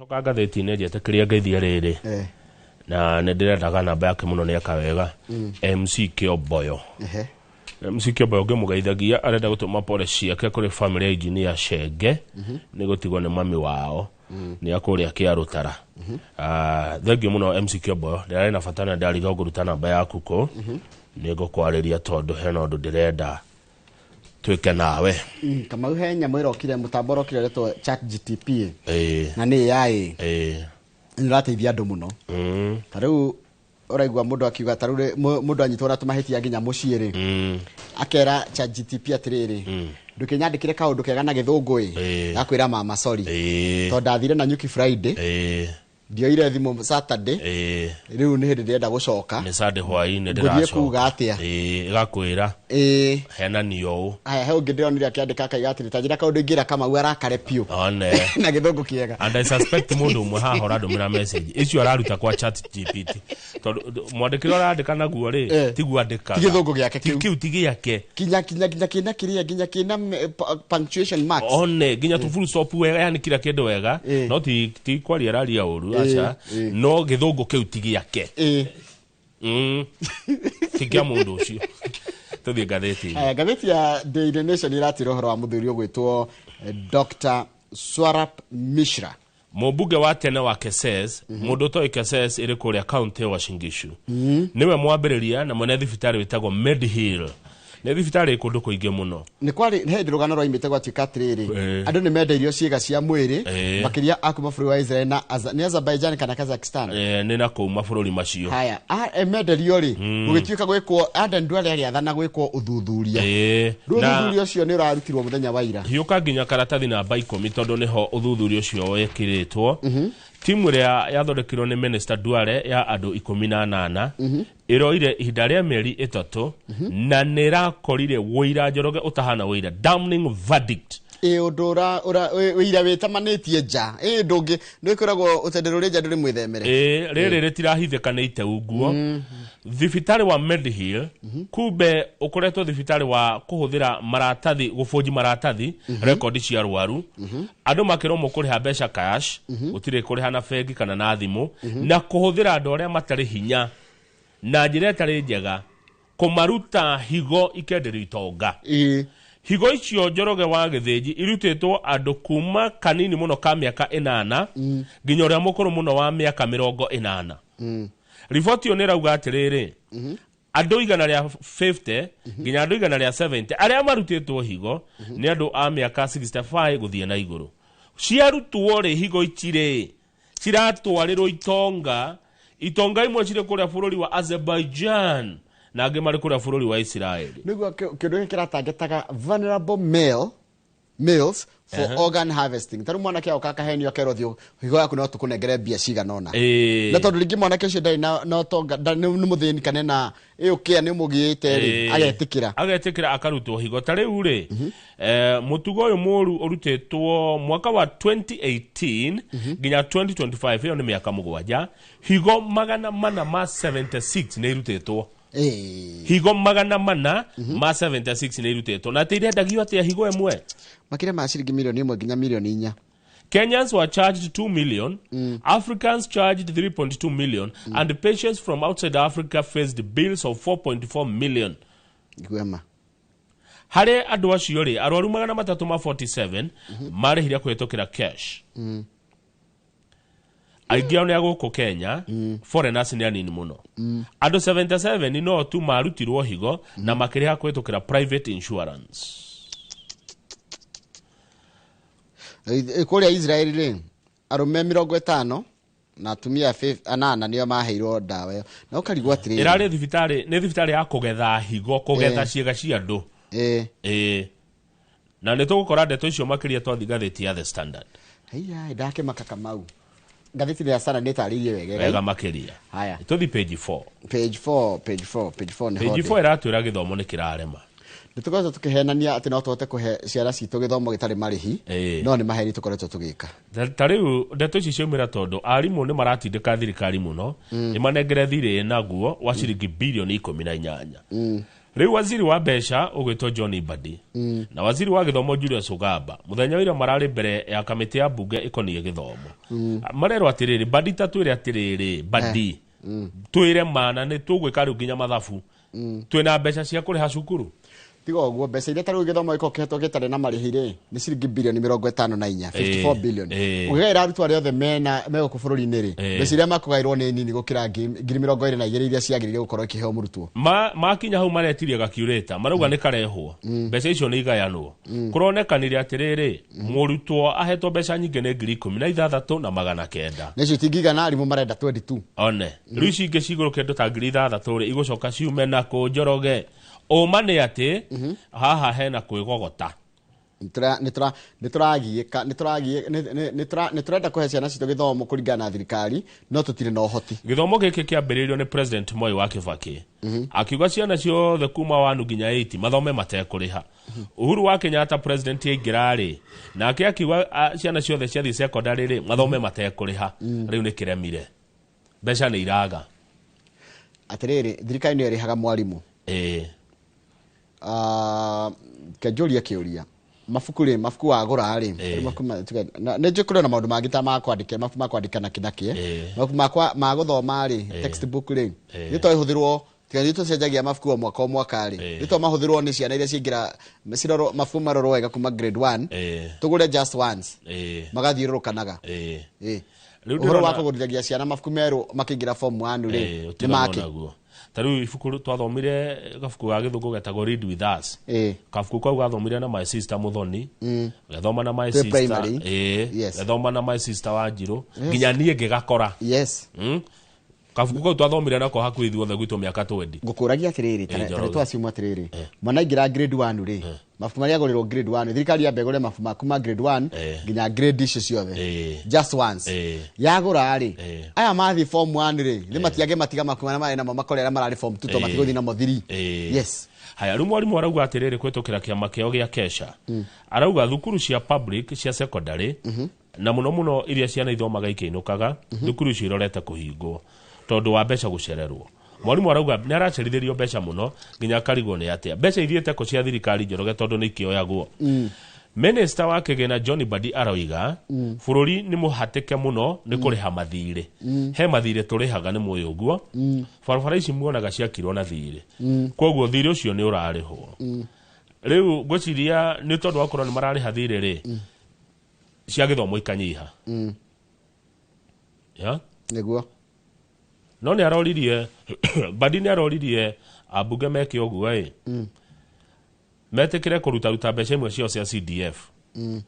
Coka ngathĩti-inĩ njetĩkĩria ngeithie rĩrĩ. Na nĩ ndĩrendaga namba yake mũno nĩ eka wega. MC Kĩomboyo. MC Kĩomboyo ngĩmũgeithagia arenda gũtũma pole ciake kũrĩ family ya engineer Shenge nĩ gũtigwo nĩ mami wao nĩ akũrĩa Kĩarũtara. Ah, thengiũ mũno MC Kĩomboyo, ndĩrarĩ na bata na ndariga ngũruta namba yaku kũ nĩ ngũkwarĩria tondũ hena ũndũ ndĩrenda twĩke nawe. Kamau, he nyamũ ĩrokire, mũtambo ũrokire ũretwo Chat GTP. Na nĩ AI. Nĩ ũrateithia andũ mũno. Ta rĩu ũraigua mũndũ akiuga, ta rĩu mũndũ anyitwo na tũmahĩtia nginya mũciĩ rĩ, akera Chat GTP atĩrĩrĩ, ndũkĩnyandĩkĩre kaũndũ kega na gĩthũngũ ĩ. Gakwĩra, mama sorry, tondũ ndathire na nyuki Friday, ndioire thimũ Saturday, rĩu nĩ hĩndĩ ndĩrenda gũcoka. Nĩ Sunday hwaĩ-inĩ. Ngũthiĩ ndĩracoka. Kuga atĩa? Ĩgakwĩra henanio ũũ. Haya, he ũngĩ ndĩronire akĩandĩka akaiga atĩrĩ, ta njĩra kaũndũ ingĩra Kamau arakare biũ one na gĩthũngũ kĩega. And I suspect mũndũ ũmwe haha ũrandũmĩra message icio araruta kwa Chat GPT, tondũ mwandĩkĩre ũrandĩka naguo rĩ, tiguo andĩkaga. Ti gĩthũngũ gĩake Ti kĩu. Kĩu ti gĩake. Kinya kĩna kĩrĩa nginya kĩna punctuation marks. One nginya tu full stop wega, yani kila kĩndũ wega. No ti kwaria araria ũru, aca. No gĩthũngũ kĩu ti gĩake. Ti kĩa mũndũ ũcio. Tũthiĩ ngathĩti-inĩ. Haya, ngathĩti ya Daily Nation ĩratwĩra ũhoro wa mũthuri ũgwĩtwo Dr. Swarap Mishra. Mũmbunge wa tene wa Keses, mũndũ ũtoĩ Keses ĩrĩ kũrĩa kaunti ya Uasin Gishu, nĩwe mwambĩrĩria na mwene thibitarĩ wĩtagwo Mediheal. Nĩ thibitarĩ ĩ kũndũ kũingĩ mũno. Nĩ kwarĩ he hĩndĩ rũgano rwaimĩte gwatuĩka atĩrĩrĩ, andũ nĩ mendeirio ciĩga cia mwĩrĩ, makĩria a kuma bũrũri wa Israel na nĩ Azerbaijan kana Kazakhstan. Nĩ na kũu mabũrũri macio. Haya, menderio rĩ, gũgĩtuĩka gwĩkwo Aden Duale agĩathana gwĩkwo ũthuthuria. Rĩu Na ũthuthuria ũcio nĩ ũrarutirwo mũthenya wa ira. Hiũka nginya karatathi namba 10 tondũ nĩho ũthuthuria ũcio wekĩrĩtwo. Timu ĩrĩa yathondekirwo nĩ Minister Duale ya andũ 18 ĩroire ihinda rĩa mĩeri 3 na nĩ ĩrakorire wũira Njoroge ũtahana wũira, damning verdict. Ĩ ũndũ ũira wĩtamanĩtie nja ĩ ndũngĩ nĩ kwĩragwo ũtendero ũrĩ nja ndũrĩ mwĩthemere. Ĩ rĩrĩ rĩtirahithĩka nĩ iteu nguo. Thibitarĩ wa Mediheal kumbe ũkoretwo thibitarĩ wa kũhũthĩra maratathi, gũbũnji maratathi, rekondi cia arwaru. Andũ makĩrwo mũkũrĩha mbeca cash, gũtirĩ kũrĩha na bengi kana na thimũ, na kũhũthĩra andũ arĩa matarĩ hinya na njĩra ĩtarĩ njega kũmaruta higo ikenderio itonga. Higo icio, Njoroge wa Gĩthĩnji, irutĩtwo andũ kuma kanini mũno ka mĩaka 8 nginya ũrĩa mũkũrũ mũno wa mĩaka 80. Riboti ĩyo nĩ ĩrauga atĩrĩrĩ, andũ 150 nginya andũ 170 arĩa marutĩtwo higo nĩ andũ a mĩaka 65 gũthiĩ na igũrũ. Ciarutwo rĩ, higo ici rĩ, ciratwarĩrwo itonga. Itonga imwe cirĩ kũrĩa bũrũri wa Azerbaijan na angĩ marĩ kũrĩa bũrũri wa Israeli. Nĩguo kĩndũ gĩkĩ kĩratangĩtaga vulnerable males for organ harvesting. Ta rĩu mwanake agoka akahenio akerwo, thiĩ higo yaku no tũkũnengere mbia cigana ũna. Na tondũ rĩngĩ mwanake ũcio ndarĩ na ũtonga, nĩ mũthĩni kana na ĩ ũkĩa nĩ ũmũgĩĩte rĩ, agetĩkĩra. Agetĩkĩra akarutwo higo. Ta rĩu rĩ, mũtugo ũyũ mũru ũrutĩtwo mwaka wa 2018 nginya 2025, ĩyo nĩ mĩaka 7, higo 476 nĩ irutĩtwo. Higo 476 nĩ irutĩtwo. Na atĩ irendagio atĩa higo ĩmwe? Makĩria ma ciringi mirioni 1 nginya mirioni 4. Kenyans were charged 2 million, Africans charged 3.2 million, and patients from outside Africa faced bills of 4.4 million. Iguema. Harĩ andũ acio rĩ, arwaru 347 marĩhire kũhĩtũkĩra cash. Aingĩ ao nĩ a gũkũ Kenya, foreigners nĩ anini mũno. Andũ 77 no tu marutirwo higo na makĩrĩha kũhĩtũkĩra private insurance. Kũrĩa Israel rĩ, arũme 50 na atumia 8 nĩo maheirwo ndawa ĩyo na ũkarigwo atĩrĩrĩ. Ĩrarĩ thibitarĩ, nĩ thibitarĩ ya kũgetha higo, kũgetha ciĩga cia andũ. Ĩĩ, na nĩ tũgũkora ndeto icio makĩria twathi ngathĩti ya The Standard. Haiya, ndakĩmaka Kamau, ngathĩti ya Standard nĩ ĩtarĩirie wega. Wega makĩria. Haya. Tũthi page 4. Page 4, page 4, page 4 nĩ Page hothe. 4 ĩratwĩra gĩthomo nĩ kĩrarema. Nĩ tũkoretwo tũkĩhenania atĩ no tũhote kũhe ciana citũ gĩthomo gĩtarĩ marĩhi, no nĩ maheni tũkoretwo tũgĩka. Ta rĩu ndeto ici ciaumĩra tondũ arimũ nĩ maratindĩka thirikari mũno ĩmanengere thirĩ naguo wa ciringi birioni 18. Rĩu waziri wa mbeca ũgwĩtwo John Mbadi na waziri wa gĩthomo Julius Ogamba mũthenya wa ira mararĩ mbere ya kamĩtĩ ya mbunge ĩkoniĩ gĩthomo. Marerwo atĩrĩrĩ, Mbadi ta twĩre atĩrĩrĩ, Mbadi twĩre mana nĩ tũgwĩka rĩu nginya mathabu, twĩna mbeca cia kũrĩha cukuru. Tiga ũguo, mbeca iria tarĩu gĩthomo gĩkoragwo kĩhetwo gĩtarĩ na marĩhi rĩ, nĩ ciringi birioni 54, 54 billion. Ũkĩgaĩra arutwo arĩa othe mena me gũkũ bũrũri-inĩ rĩ, mbeca iria makũgaĩrwo nĩ nini gũkĩra 22,000 iria ciagĩrĩire gũkorwo ikĩheo mũrutwo. Makinya hau maretirie gakiurĩta, marauga nĩ karehwo, mbeca icio nĩ igayanwo. Kũronekanire atĩrĩrĩ, mũrutwo ahetwo mbeca nyingĩ nĩ 16,900. Na icio itingĩigana, arimũ marenda 22. One rĩu ici ingĩ cigũrũ kĩndũ ta 6,000 rĩ, igũcoka ciume na kũ Njoroge. Ũma nĩ atĩ haha hena kwĩgogota. Nĩ tũrenda kũhe ciana citũ gĩthomo kũringana na thirikari, no tũtirĩ na ũhoti. Gĩthomo gĩkĩ kĩambĩrĩirio nĩ President Moi wa Kibaki, akiuga ciana ciothe kuma 1 nginya 8 mathome matekũrĩha. Uhuru wa Kenyatta president aingĩra rĩ, nake akiuga ciana ciothe ciathiĩ secondary rĩ, mathome matekũrĩha. Rĩu nĩ kĩremire, mbeca nĩ iraga. Atĩrĩrĩ, thirikari nĩyo ĩrĩhaga mwarimũ. Kenjũria kĩũria, mabuku rĩ, mabuku wagũra rĩ, mabuku nĩ njũĩ kũrĩ na maũndũ mangĩ ta ma kwandĩka, mabuku ma kwandĩka na kĩ na kĩ, mabuku makwa ma gũthoma rĩ, textbook rĩ, nĩ to ĩhũthĩrwo, tiga nĩ tũcenjagia mabuku o mwaka o mwaka rĩ, nĩ to mahũthĩrwo nĩ ciana iria ciaingĩra, cirorwo, mabuku marorwo wega kuma grade 1, tũgũre just once, magathiũrũrũkanaga. Rĩu Ũhoro wa ndĩrona kũgũrithagia ciana mabuku merũ makĩingĩra form 1 rĩ, nĩ ũtiganu make. Naguo. Ta rĩu ibuku twathomire gabuku ga gĩthũngũ getagwo Read With Us. Kabuku kau gathomire na my sister Muthoni, gethoma na my Twĩ sister primary. Gethoma na my sister Wanjirũ, nginya niĩ ngĩgakora. Kabuku kau twathomire nako hakuhĩ ithuothe gwitũ mĩaka 20. Ngũkũragia atĩrĩrĩ, Njoroge. tara twaciuma atĩrĩrĩ, mwana aingĩra grade 1 rĩ, mabuku marĩa agũrĩrwo grade 1, thirikari yambe ĩgũre mabuku ma kuma grade 1 nginya grade icio ciothe. Just once. Yagũra rĩ, aya mathiĩ form 1 rĩ, nĩ matiage matiga mabuku marĩa marĩ namo makore arĩa mararĩ form 2 to matigũthiĩ namo 3. Haya, rĩu mwarimũ arauga atĩrĩrĩ, kũhĩtũkĩra kĩama kĩao gĩa Kesha, arauga thukuru cia public cia secondary, na mũno mũno iria ciana ithomaga ikĩinũkaga, thukuru icio irorete kũhingwo tondũ wa mbeca gũcererwo. Mwarimũ arauga nĩ aracerithĩrio mbeca mũno nginya akarigwo nĩ atĩa mbeca ithiĩte kũ cia thirikari Njoroge, tondũ nĩ ikĩoyagwo. Minister wa kĩgĩna John Mbadi aroiga bũrũri nĩ mũhatĩke mũno nĩ kũrĩha mathirĩ. He mathirĩ tũrĩhaga, nĩ mũĩ ũguo. Barabara ici muonaga ciakirwo na thirĩ, koguo thirĩ ũcio nĩ ũrarĩhwo. Rĩu ngwĩciria nĩ tondũ wakorwo nĩ mararĩha thirĩ rĩ, cia gĩthomo ikanyiha. Ya? Nĩguo. No nĩ aroririe, Mbadi nĩ aroririe ambunge meke ũguo ĩ, metĩkĩre kũrutaruta mbeca imwe ciao cia CDF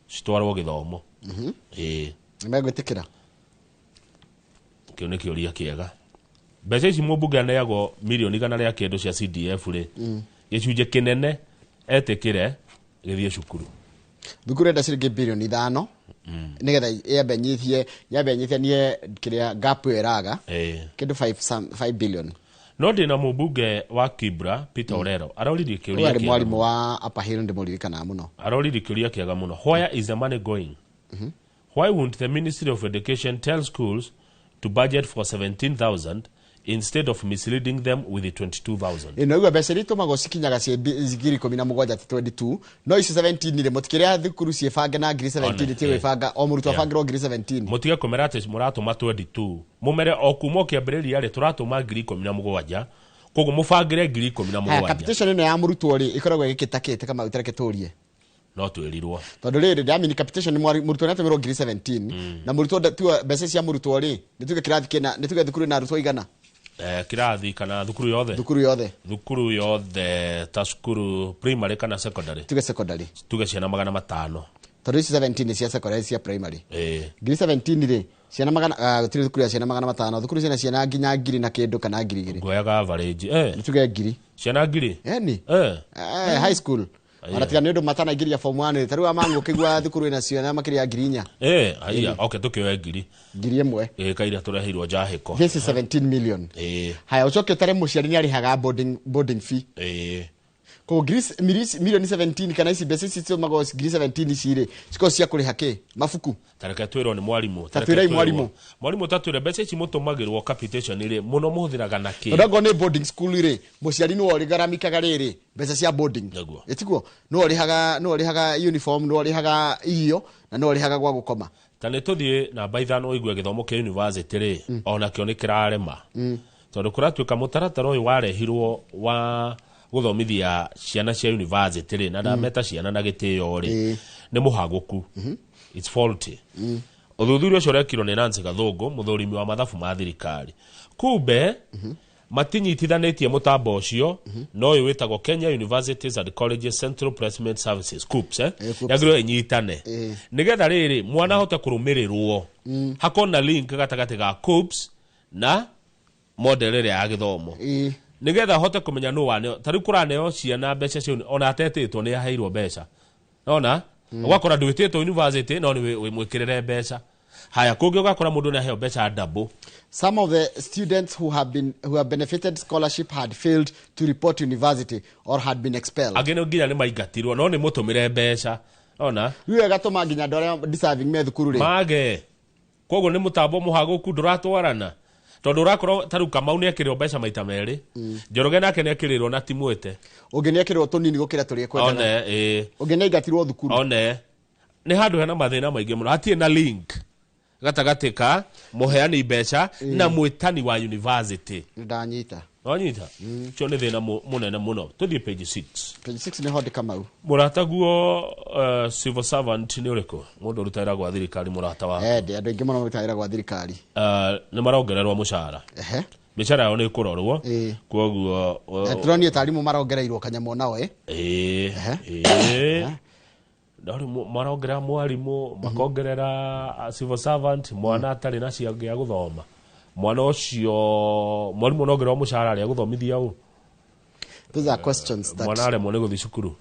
citwarwo gĩthomo. Nĩ megwĩtĩkĩra? Kĩu nĩ kĩũria kĩega. Mbeca ici mũmbunge aneagwo mirioni igana rĩa kĩndũ cia CDF rĩ, gĩcunjĩ kĩnene etĩkĩre gĩthiĩ cukuru. Thukuru enda ciringi birioni 5 nigetha yambe nyithie, yambe nyithanie kĩrĩa gap ĩyo ĩraga, kĩndũ 5 billion. No ndĩna mũmbunge wa Kibra Peter Orero aroririe kĩũria Ũyũ arĩ kĩega mwarimũ mũno. wa Upper Hill, ndĩmũririkanaga mũno. Aroririe kĩũria kĩega mũno. Where is the money going? Why won't the Ministry of Education tell schools to budget for 17,000 instead of misleading them with the 22,000? Ĩno igua mbeca iria itũmagwo cikinyaga ciĩ 17,000 ti 22, no icio 17 rĩ, mũtikĩrĩa thukuru ciĩbange na ngiri 17, One, tie gwĩbanga o mũrutwo abangĩrwo ngiri 17. Mũtige kũmera atĩ mũratũma 22, mũmere o kuma ũkĩambĩrĩria rĩ, tũratũma 17,000, koguo mũbangĩre ngiri ikũmi na Haya, mũgwanja. Capitation ĩno ya mũrutwo rĩ, ĩkoragwo ĩgĩkĩta kĩ ta Kamau, tareke tũrie. No twĩrirwo. Tondũ rĩrĩ, ndamini capitation nĩ mũrutwo nĩatũmĩrwo ngiri 17, na mũrutwo tiwa mbeca cia mũrutwo rĩ, nĩ tuge kĩrathi kĩna, nĩ tuge thukuru ĩna arutwo igana. Kĩrathi kana thukuru yothe? Thukuru yothe. Thukuru yothe ta cukuru primary kana secondary? Tuge secondary. Tuge ciana 500. Tondũ ici 17 nĩ cia secondary, cia primary. Ngiri 17 rĩ, ciana magana, gũtirĩ thukuru ya ciana 500, thukuru ciana ciana nginya ngiri na kĩndũ kana ngiri igĩrĩ. Nguoyaga average. Nĩ tuge ngiri. Ciana ngiri? Ni. High school. Ona tiga nĩ ũndũ matanaingĩria form 1, ta rĩu amang'ũ ũkĩigua thukuru ĩna ciana makĩria ya ngiri inya. Haiya, okay, tũkĩoe ngiri. Ngiri ĩmwe. Kaira tũreheirwo njahĩko. This is 17 million. Haya, ũcoke ũtare mũciari nĩ arĩhaga boarding fee. Ko ngiri milioni 17 kana ici mbeca ici ciumagwo ngiri 17 ici rĩ cikorwo cia kũrĩha kĩ mabuku. Tareke twĩrwo nĩ mwarimũ. Ta twĩrei mwarimũ. Mwarimũ tatwĩre mbeca ici mũtũmagĩrwo capitation rĩ mũno mũhũthĩraga na kĩ? Tondũ angorwo nĩ boarding school rĩ mũciari nĩwe ũrĩgaramikaga rĩrĩ mbeca cia boarding. Nĩguo. Ĩtiguo nĩwe ũrĩhaga, nĩwe ũrĩhaga uniform, nĩwe ũrĩhaga irio na nĩwe ũrĩhaga gwa gũkoma. Ta nĩ tũthiĩ namba 5 ũigue gĩthomo kĩa university rĩ onakĩo nĩ kĩrarema. Tondũ kũratuĩka mũtaratara ũyũ warehirwo wa gũthomithia ciana cia university rĩ na ndameta ciana na gĩtĩo rĩ nĩ mũhagũku. It's faulty. Ũthuthuria ũcio ũrekirwo nĩ Nancy Gathũngũ, mũthũrimi wa mathabu ma thirikari. Kumbe matinyitithanĩtie mũtambo ũcio na ũyũ wĩtagwo Kenya Universities and Colleges Central Placement Services KUCCPS, KUCCPS. Yagĩrĩirwo ĩnyitane. Nĩgetha rĩrĩ mwana ahote kũrũmĩrĩrwo. Hakorwo na link gatagatĩ ga KUCCPS na model ĩrĩa ya gĩthomo. Nĩgetha ahote kũmenya nũ waneo. Ta rĩu kũraneo ciana mbeca cio ona atetĩtwo nĩ aheirwo mbeca. Nona? Ũgakora ndwĩtĩtwo university no nĩ wĩmwĩkĩrĩre mbeca. Haya kũngĩ ũgakora mũndũ nĩ aheo mbeca double. Some of the students who have benefited scholarship had failed to report university or had been expelled. Angĩ nĩ nginya nĩ maingatirwo no nĩ mũtũmĩre mbeca. Ona? Rĩu ĩgatũma nginya andũ arĩa deserving me thukuru rĩ. Mage. Koguo nĩ mũtambo mũhagũku ndũratwarana. Tondũ ũrakorwo ta rĩu Kamau nĩ ekĩrĩrwo mbeca maita merĩ. Njoroge nake nĩ ekĩrĩrwo na timwĩte. Ũngĩ nĩ ekĩrĩrwo tũnini gũkĩra tũrĩa ekwendaga. One, ĩĩ. Ũngĩ nĩ aingatirwo thukuru. One. Nĩ handũ hena mathĩna maingĩ mũno. Hatirĩ na link gatagatĩ ka mũheani mbeca na mwĩtani wa university. Ndanyita. Wanyita? Ũcio nĩ thĩna mũnene mũno. Tũthiĩ page 6. Page 6 nĩ hondi Kamau. Mũrata guo civil servant nĩ ũrĩkũ? Mũndũ ũrutaga wĩra gwa thirikari mũrata wa. Ndĩ andũ aingĩ mũno marutaga wĩra gwa thirikari. Nĩ marongererwo mũcara. Mĩcara yao nĩ ĩkũrorwo. Kwoguo, Tũronire ta arimũ marongereirwo kanyamũ nao, Ndarĩ marongerera mwarimũ, makongerera civil servant, mwana atarĩ na cia gĩa gũthoma. Mwana ũcio mwarimũ nongererwo mũcara arĩa gũthomithia ũ. Those are questions that Mwana aremwo nĩ gũthiĩ cukuru.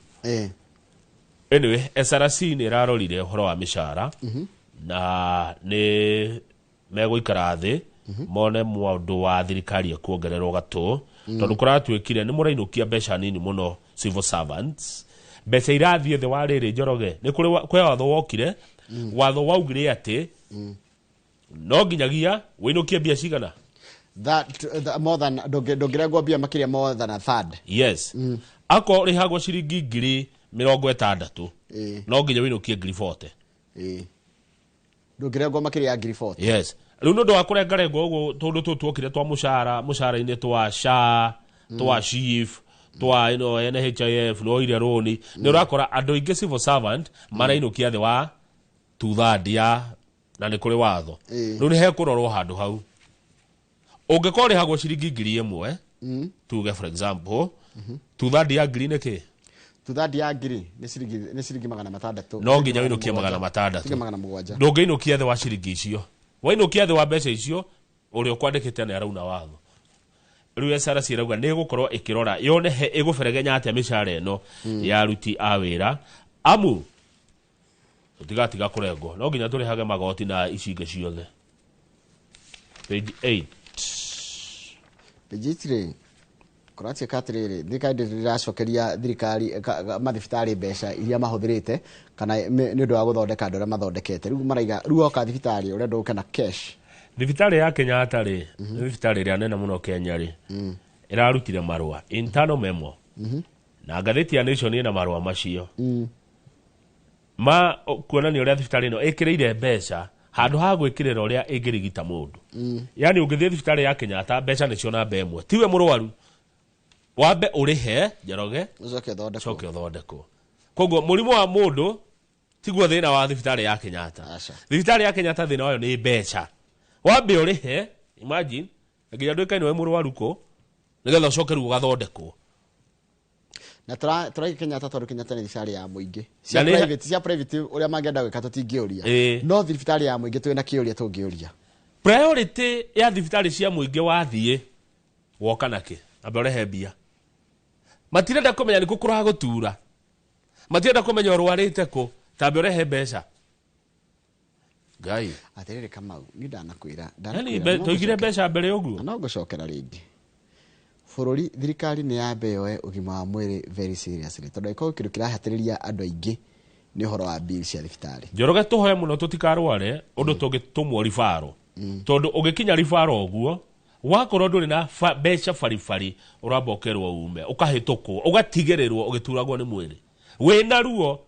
Anyway, SRC nĩ ĩrarorire ũhoro wa mĩcara na nĩ megũikara thĩ mone mũndũ wa thirikari ekuongererwo gatũ. Tondũ kũratuĩkire nĩ mũrainũkia mbeca nini mũno civil servants. Mbeca irathiĩ thĩ wa rĩrĩ Njoroge. Nĩ kũrĩ kwĩ watho wokire, watho waugire atĩ no nginyagia wĩinũkie mbia cigana? That more than ndũngĩrengwo mbia makĩria more than a third. Yes. Akorwo ũrĩhagwo ciringi ngiri mĩrongo ĩtandatũ, no nginya wĩinũkie ngiri 40. Ndũngĩrengwo makĩria ya ngiri 40. Yes. Rĩu nĩ ũndũ wa kũrengarengwo ũguo tũndũ tũtũ tuokire twa mũcara, mũcara-inĩ twa SHA, twa SHIF, twa ĩno NHIF, no ire rũni. Nĩ ũrakora andũ aingĩ civil servant marainũkia thĩ wa two third ya, na nĩ kũrĩ watho. Rĩu nĩ hekũrorwo handũ hau. Ũngĩkorwo ũrĩhagwo ciringi ngiri ĩmwe, tuge for example, two third ya ngiri nĩ kĩ? Two third ya ngiri nĩ ciringi magana matandatũ. No nginya wĩinũkie magana matandatũ. Ciringi magana mũgwanja. Ndũngĩinũkia thĩ wa ciringi icio. Wainũkia thĩ wa mbeca icio, ũrĩa ũkwandĩkĩte nĩ arauna watho. Rĩu SRC ĩrauga nĩ ĩgũkorwo ĩkĩrora yone he ĩgũberegenya atĩa mĩcara ĩno ya aruti a wĩra. Amu tũtigatiga kũrengwo, no nginya tũrĩhage magoti na ici ingĩ ciothe. Page 8. Page 8 rĩ, kũratuĩka atĩrĩrĩ, thirikari ndĩracokeria thirikari, mathibitarĩ mbeca iria mahũthĩrĩte kana nĩ ũndũ wa gũthondeka andũ arĩa mathondekete. Rĩu maraiga, rĩu woka thibitarĩ ũrenda ũke na cash. Thibitarĩ ya Kenyatta rĩ, nĩ thibitarĩ ĩrĩa nene mũno Kenya rĩ, ĩrarutire marũa, internal memo. Na ngathĩti ya Nation ĩna marũa macio. Ma kuonania ũrĩa thibitarĩ ĩno ĩkĩrĩire mbeca handũ ha gwĩkĩrĩra ũrĩa ĩngĩrigita mũndũ. Yaani ũngĩthiĩ thibitarĩ ya Kenyatta mbeca nĩcio namba ĩmwe. Tiwe mũrwaru. Wambe ũrĩhe Njoroge, Ũcoke ũthondekwo. Ũcoke ũthondekwo. Koguo mũrimũ wa mũndũ tiguo thĩna wa thibitarĩ ya Kenyatta. Aca. Thibitarĩ ya Kenyatta thĩna wayo nĩ mbeca. Wambe ũrĩhe, imagine, nginya ndũĩkaine wĩ mũrwaru kũ, nĩgetha ũcoke rĩu ũgathondekwo. Na tũraiga Kenyatta tondũ Kenyatta nĩ thibitarĩ ya mũingĩ. Cia Na nĩ- private ũrĩa mangĩenda gwĩka tũtingĩũria. No thibitarĩ ya mũingĩ twĩna kĩũria tũngĩũria. Priority ya thibitarĩ cia mũingĩ wathiĩ woka nakĩ? Amba ũrehe mbia. Matirenda kũmenya nĩkũ kũragũtura. Matirenda kũmenya ũrwarĩte kũ, tambe ũrehe mbeca. Ngai. Atĩrĩrĩ Kamau, niĩ ndanakwĩra, Yaani ndanakwĩra, no tũigire ngũcokera. mbeca mbere ũguo? No ngũcokera rĩngĩ. Bũrũri, thirikari nĩ yambe yoe ũgima wa mwĩrĩ very seriously, tondũ angĩkorwo kĩndũ kĩrahatĩrĩria andũ aingĩ nĩ ũhoro wa bill cia thibitarĩ. Njoroge, tũhoe mũno tũtikarware ũndũ tũngĩtũmwo ribaro, tondũ ũgĩkinya ribaro ũguo wakorwo ndũrĩ na mbeca baribari, ũramba ũkerwo ume, ũkahĩtũkwo, ũgatigĩrĩrwo ũgĩturagwo nĩ mwĩrĩ wĩna ruo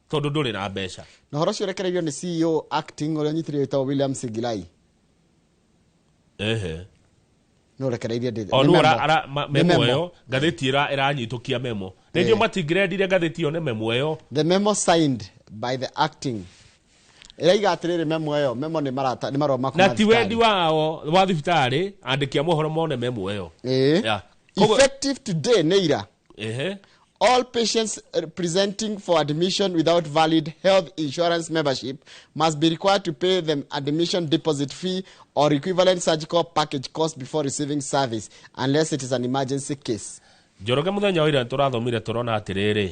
tondũ ndũrĩ na mbeca. Na ũhoro ũcio ũrekereirio nĩ CEO acting ũrĩa ũnyitĩrĩire wĩtagwo William Sigilai. Nĩ ũrekereirie o nĩ nĩ memo. Memo Nĩ memo. ĩyo ngathĩti ĩranyitũkia memo rĩngĩ matingĩrendire ngathĩti ĩyo nĩ memo ĩyo. The memo signed by the acting ĩraiga atĩrĩrĩ, memo ĩyo, memo nĩ marata, nĩ marũa ma Na ti wendi wao wa thibitarĩ andĩki a mohoro mone memo ĩyo. Yeah. Effective today, nĩ ira, all patients presenting for admission without valid health insurance membership must be required to pay the admission deposit fee or equivalent surgical package cost before receiving service, unless it is an emergency case. Njoroge, mũthenya wa ira tũrathomire tũrona atĩrĩrĩ,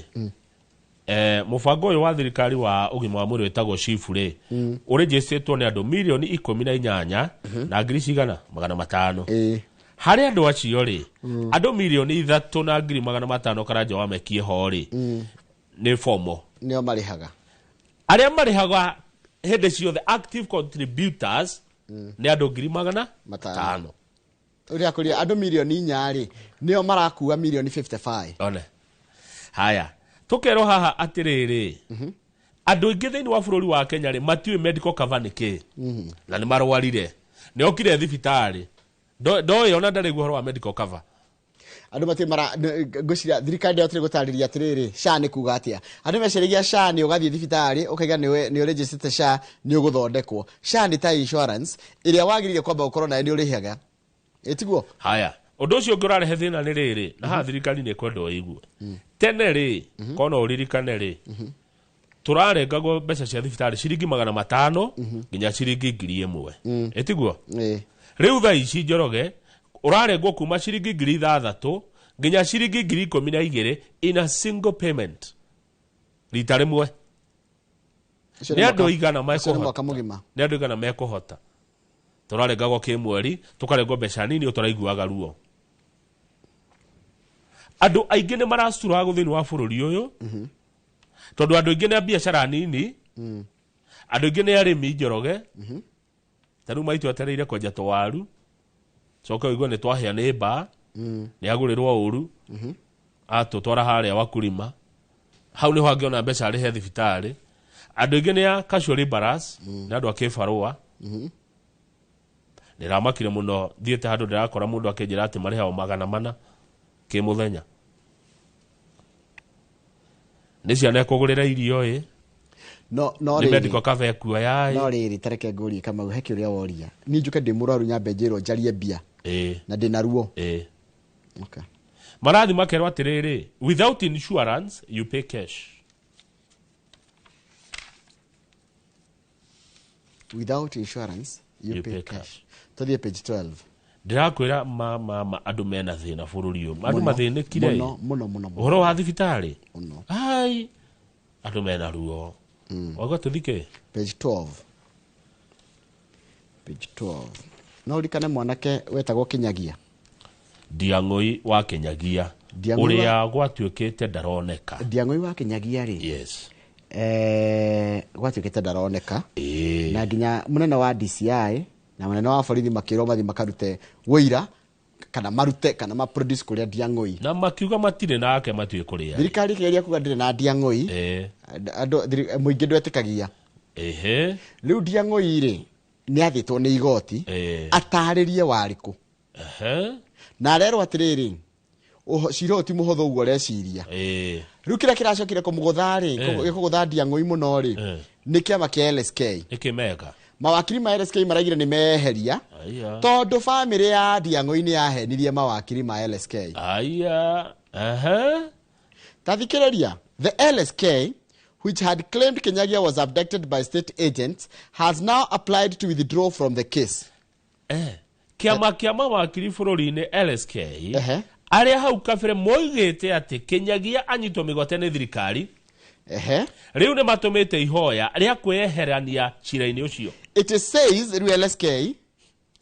mũbango ũyũ wa thirikari wa ũgima wa mwĩrĩ wĩtagwo SHIF rĩ, ũrĩnjĩcĩtwo nĩ andũ 18,500,000. Harĩ andũ acio rĩ, andũ 3,500,000, Karanja wa mekie ho rĩ, nĩ fomo. Nĩo marĩhaga. Arĩa marĩhaga hĩndĩ ciothe, active contributors, nĩ andũ ngiri magana matano. Tano. Ũrĩa kũrĩa andũ 4 million rĩ, nĩo marakua mirioni 55. One haya, tũkerwo haha atĩrĩrĩ, andũ aingĩ thĩinĩ wa bũrũri wa Kenya rĩ, matiũĩ medical cover nĩ kĩ, na nĩ marwarire, nĩ okire thibitarĩ, ndoĩ ona ndarĩ ũhoro wa medical cover. Andũ matirĩ mara ngwĩciria thirikari ndĩhotire gũtarĩria atĩrĩrĩ, SHA nĩ kuga atĩa. Andũ meciragia SHA nĩ ũgathiĩ thibitarĩ ũkaiga nĩ ũrĩnjĩcĩte SHA, nĩ ũgũthondekwo. SHA nĩ ta insurance ĩrĩa wagĩrĩire kwamba gũkorwo nayo, nĩ ũrĩhaga, ĩtiguo? Haya, ũndũ ũcio ũngĩ ũrarehe thĩna nĩ rĩrĩ, na haha thirikari nĩ ĩkwenda ũigue. Tene rĩ, kona ũririkane rĩ, tũrarengagwo mbeca cia thibitarĩ ciringi 500 nginya ciringi 1,000, ĩtiguo? Ĩĩ. Rĩu thaa ici, Njoroge, ũrarengwo kuma ciringi 6,000 nginya ciringi 12,000 in a single payment, rita rĩmwe. Ũcio Nĩ andũ igana ũcio nĩ mekũhota? Mwaka mũgima. Nĩ andũ igana mekũhota? Tũrarengagwo kĩmweri, tũkarengwo mbeca nini ũtũraiguaga ruo. Andũ aingĩ nĩ maracurago thĩinĩ wa bũrũri ũyũ, tondũ andũ aingĩ nĩ a biacara nini, andũ aingĩ nĩ arĩmi. Njoroge, ta rĩu maitũ etereire kwenja tũwaru, coke ũigue nĩ twahĩa nĩ mbaa, nĩ agũrĩrwo ũru, atũtwara harĩa wakulima, hau nĩho angĩona mbeca arĩhe thibitarĩ. Andũ aingĩ nĩ a casual laborers, nĩ andũ a kĩbarũa. Ndĩramakire mũno thiĩte handũ ndĩrakora mũndũ akĩnjĩra atĩ marĩhagwo 400 kĩmũthenya, nĩ ciana ekũgũrĩra irio ĩ, No nĩ rĩrĩ, medical cover ekuoya no ĩ. Rĩrĩ, tareke ngũrie, Kamau, he kĩũria woria. Niĩ njuke ndĩ mũrwaru, nyambe njĩrwo njarie mbia na ndĩna ruo? Ĩ. Okay. Marathi makerwo atĩrĩrĩ, without insurance you pay cash. Without insurance you You pay pay cash. Cash. Tũthiĩ page 12. Ndĩrakwĩra ma andũ mena thĩna bũrũri ũyũ, andũ Mũno, mathĩnĩkire. Mũno mũno mũno mũno. Ũhoro wa thibitarĩ. Mũno. Ai, andũ mena ruo. Wauga tũthike. Page 12, page 12. No ũririkane mwanake wetagwo Kinyagia? Ndiang'ũi wa Kinyagia. Ndiang'ũi Ũrĩa gwatuĩkĩte ndaroneka. Ndiang'ũi wa Kinyagia rĩ, gwatuĩkĩte ndaroneka, na nginya mũnene wa DCI na mũnene wa borithi makĩrwo mathiĩ makarute wũira kana marute kana maproduce kũrĩa Ndiang'ũi. Na makiuga matirĩ nake, matiũĩ kũrĩa. Thirikari ĩkĩgeria kuga ndĩrĩ na Ndiang'ũi. Andũ mũingĩ ndwetĩkagia. Rĩu Ndiang'ũi rĩ, nĩ athĩtwo nĩ igoti atarĩrie warĩkũ, na arerwo atĩrĩrĩ, cira ũyũ ti mũhũthũ ũguo ũreciria. Rĩu kĩrĩa kĩracokire kũmũgũtha rĩ, gĩkũgũtha Ndiang'ũi mũno rĩ, nĩ kĩama kĩa LSK. Nĩkĩ meka? Mawakiri ma LSK maraigire nĩ meheria Aya. tondũ bamĩrĩ ya Ndiang'ũi nĩ yahenirie mawakiri ma LSK. Aya, ehe. Ta thikĩrĩria, the LSK, which had claimed Kinyagia was abducted by state agents, has now applied to withdraw from the case. Kĩama kĩa mawakiri bũrũri-inĩ LSK, arĩa hau kabere moigĩte atĩ Kinyagia anyitwo mĩgwate nĩ thirikari, rĩu nĩ matũmĩte ihoya rĩa kwĩyeherania cira-inĩ ũcio. It says, rĩu LSK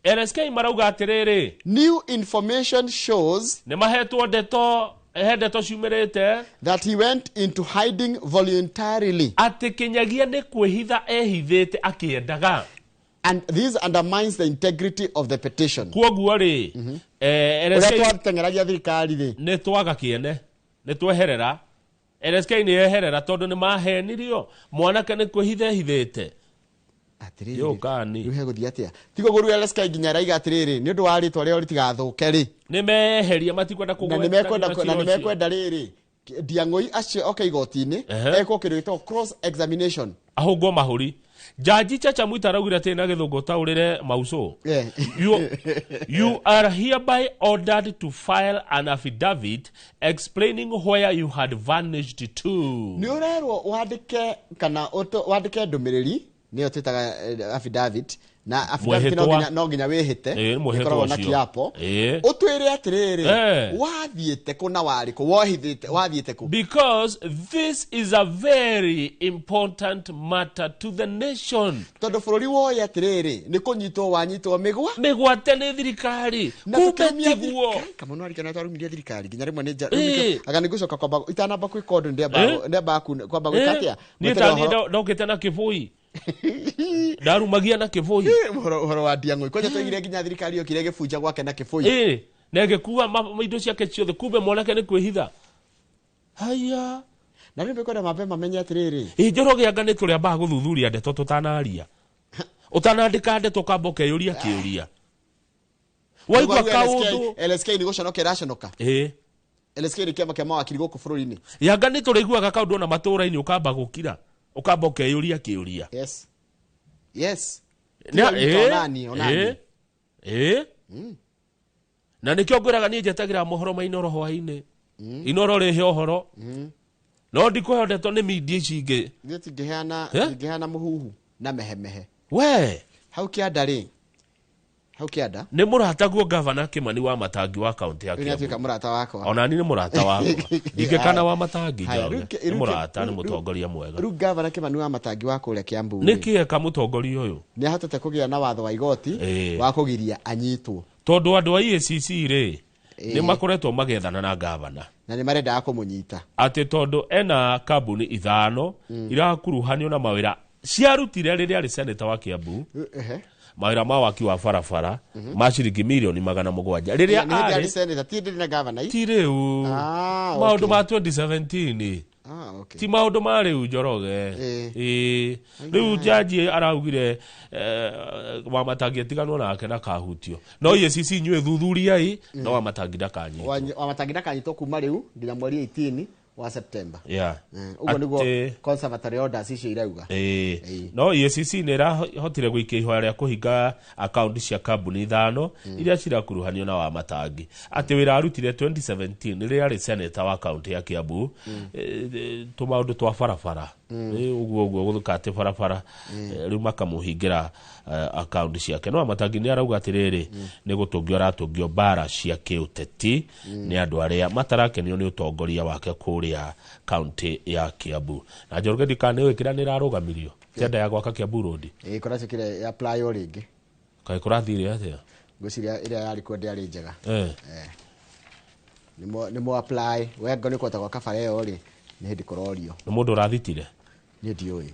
LSK marauga atĩrĩrĩ, New information shows nĩ mahetwo ndeto, he ndeto ciumĩrĩte that he went into hiding voluntarily. Atĩ Kinyagia nĩ kwĩhitha ehithĩte akĩendaga. And this undermines the integrity of the petition. Kwoguo rĩ, ũrĩa LSK twateng'eragia thirikari rĩ, nĩ twaga kĩene, nĩ tweherera. LSK nĩ yeherera tondũ nĩ mahenirio mwanake nĩ kwĩhitha ehithĩte. Atĩrĩrĩ, Yo, kani. Rĩu hegũthiĩ atĩa? Tigo gũru LSK nginya raiga atĩrĩrĩ, nĩ ũndũ wa rĩtwa rĩao rĩtigathũke rĩ, nĩ meheria, matikwenda na kũgwetania nĩ mekwenda na na nĩ cira ũcio. Mekwenda rĩrĩ Ndiang'ũi acio oke igoti-inĩ, ekwo kĩndũ gĩtagwo cross examination. Ahũngwo mahũri. Jaji Chacha Mwita araugire atĩ na gĩthũngũ taũrĩre mauco. You are hereby ordered to file an affidavit explaining where you had vanished to. Nĩ ũrerwo wandĩke kana wandĩke ndũmĩrĩri, nĩyo twĩtaga affidavit, na affidavit no Mwĩhĩtwa. nginya no nginya wĩhĩte. Ĩĩ, mwĩhĩtwa Ĩkoragwo na ũcio. kĩapo. Ũtwĩre atĩrĩrĩ, wathiĩte kũ na warĩ kũ, wohithĩte, wathiĩte kũ. Because this is a very important matter to the nation. Tondũ bũrũri woye atĩrĩrĩ, nĩ kũnyitwo wanyitwo mĩgwa mĩgwate nĩ thirikari. Na kumbe tũkĩrumia tiguo. Thirikari. Kamau nĩ warikana twarumirie thirikari nginya rĩmwe nĩ anga nĩ ngũcoka kwamba itanamba gwĩka ũndũ ndĩambaga kwamba gwĩka atĩa? Niĩ Gwĩtĩra ta niĩ ũhoro- ndokĩte na kĩbũi, ndarumagia na kĩbũi. Ũhoro wa Ndiang'ũi kwanja twaigire nginya thirikari yokire ĩgĩbunja gwake na kĩbũi. Ĩĩ, na ĩgĩkua indo ciake ciothe, kumbe mwanake nĩ kwĩhitha. Haya. Na rĩu mekwenda mambe mamenye atĩrĩrĩ, Ĩ Njoroge, anga nĩ tũrĩambaga gũthuthuria ndeto tũtanaria, ũtanandĩka ndeto ũkamba ũkeyũria kĩũria waigua Rĩu kaũndũ. LSK nĩ gũconoka ĩraconoka. LSK nĩ kĩama kĩa mawakiri gũkũ bũrũri-inĩ. Yanga nĩ tũrĩiguaga kaũndũ ona matũũra-inĩ, ũkamba gũkira, ũkamba ũkeyũria kĩũria. Yes. Tiga witũ, onani, onani. Ĩĩ. Na nĩkĩo ngwĩraga niĩ njetagĩra mohoro ma Inoro hwaĩ-inĩ. Inoro rĩhe ũhoro, no ndikũheo ndeto nĩ media ici ingĩ. Niĩ tingĩheana Eh? tingĩheana mũhuhu na mehemehe. We. Hau kĩanda rĩ, hau kĩanda Nĩ mũrataguo gavana Kĩmani wa Matangi wa kaũntĩ ya rĩu nĩatuĩka Kiambu. mũrata wakwa. Onani nĩ mũrata wakwa, ndingĩkana wa Matangi. Haya, Njoroge rĩu nĩ mũrata, nĩ mũtongoria mwega. Rĩu gavana Kĩmani wa Matangi wa kũrĩa Kiambu Nĩ rĩ, kĩ eka mũtongoria ũyũ? Nĩ ahotete kũgĩa na watho wa igoti wa kũgiria anyitwo. Tondũ andũ a EACC rĩ, nĩ makoretwo magethana na gavana. Na nĩ marendaga kũmũnyita. Atĩ tondũ ena kambuni ithano irakuruhanio na mawĩra ciarutire rĩrĩa arĩ seneta wa Kiambu, mawĩra ma waki wa barabara ma ciringi mirioni 700 rĩrĩa Nĩ hĩndĩ arĩ arĩ senator, ti hĩndĩ na gavana i? Ti rĩu. Ah, maũndũ okay. ma 2017. Ah, okay. Ti maũndũ ma rĩu, Njoroge. Ĩĩ, rĩu jaji araugire Wamatangi atiganwo nake na kahutio no EACC inyuĩ thuthuriai, no Wamatangi ndakanyitwo. Wamatangi ndakanyitwo kuma rĩu nginya mweri 18 wa September. Ũguo nĩguo conservatory orders icio irauga. Ĩĩ. No EACC nĩ ĩrahotire gũikia ihoya rĩa kũhinga akaunti cia kambuni ithano iria cirakuruhanio na Wamatangi, atĩ wĩra arutire 2017 rĩrĩa arĩ seneta wa kaunti ya Kiambu, tũmaũndũ twa barabara. Ũguo ũguo gũthũka atĩ barabara, rĩu makamũhingĩra akaunti ciake. No Wamatangi nĩ arauga atĩrĩrĩ, nĩ gũtũngio aratũngio mbara cia kĩũteti nĩ andũ arĩa matarakenio nĩ ũtongoria wake kũrĩa kaunti ya Kiambu. Na Njoroge, ndikana nĩ kĩrĩa nĩ ĩrarũgamirio tenda ya gwaka Kiambu Road. Ĩĩ, kũracokire apply o rĩngĩ. Kaĩ kũrathire atĩa? Ngwĩciria ĩrĩa yarĩ kuo ndĩarĩ njega. Nĩmo apply we ngo nĩ kũhota gwaka bara ĩyo rĩ, nĩ hĩndĩ kũrorio. Nĩ mũndũ ũrathitire. Niĩ ndiũĩ.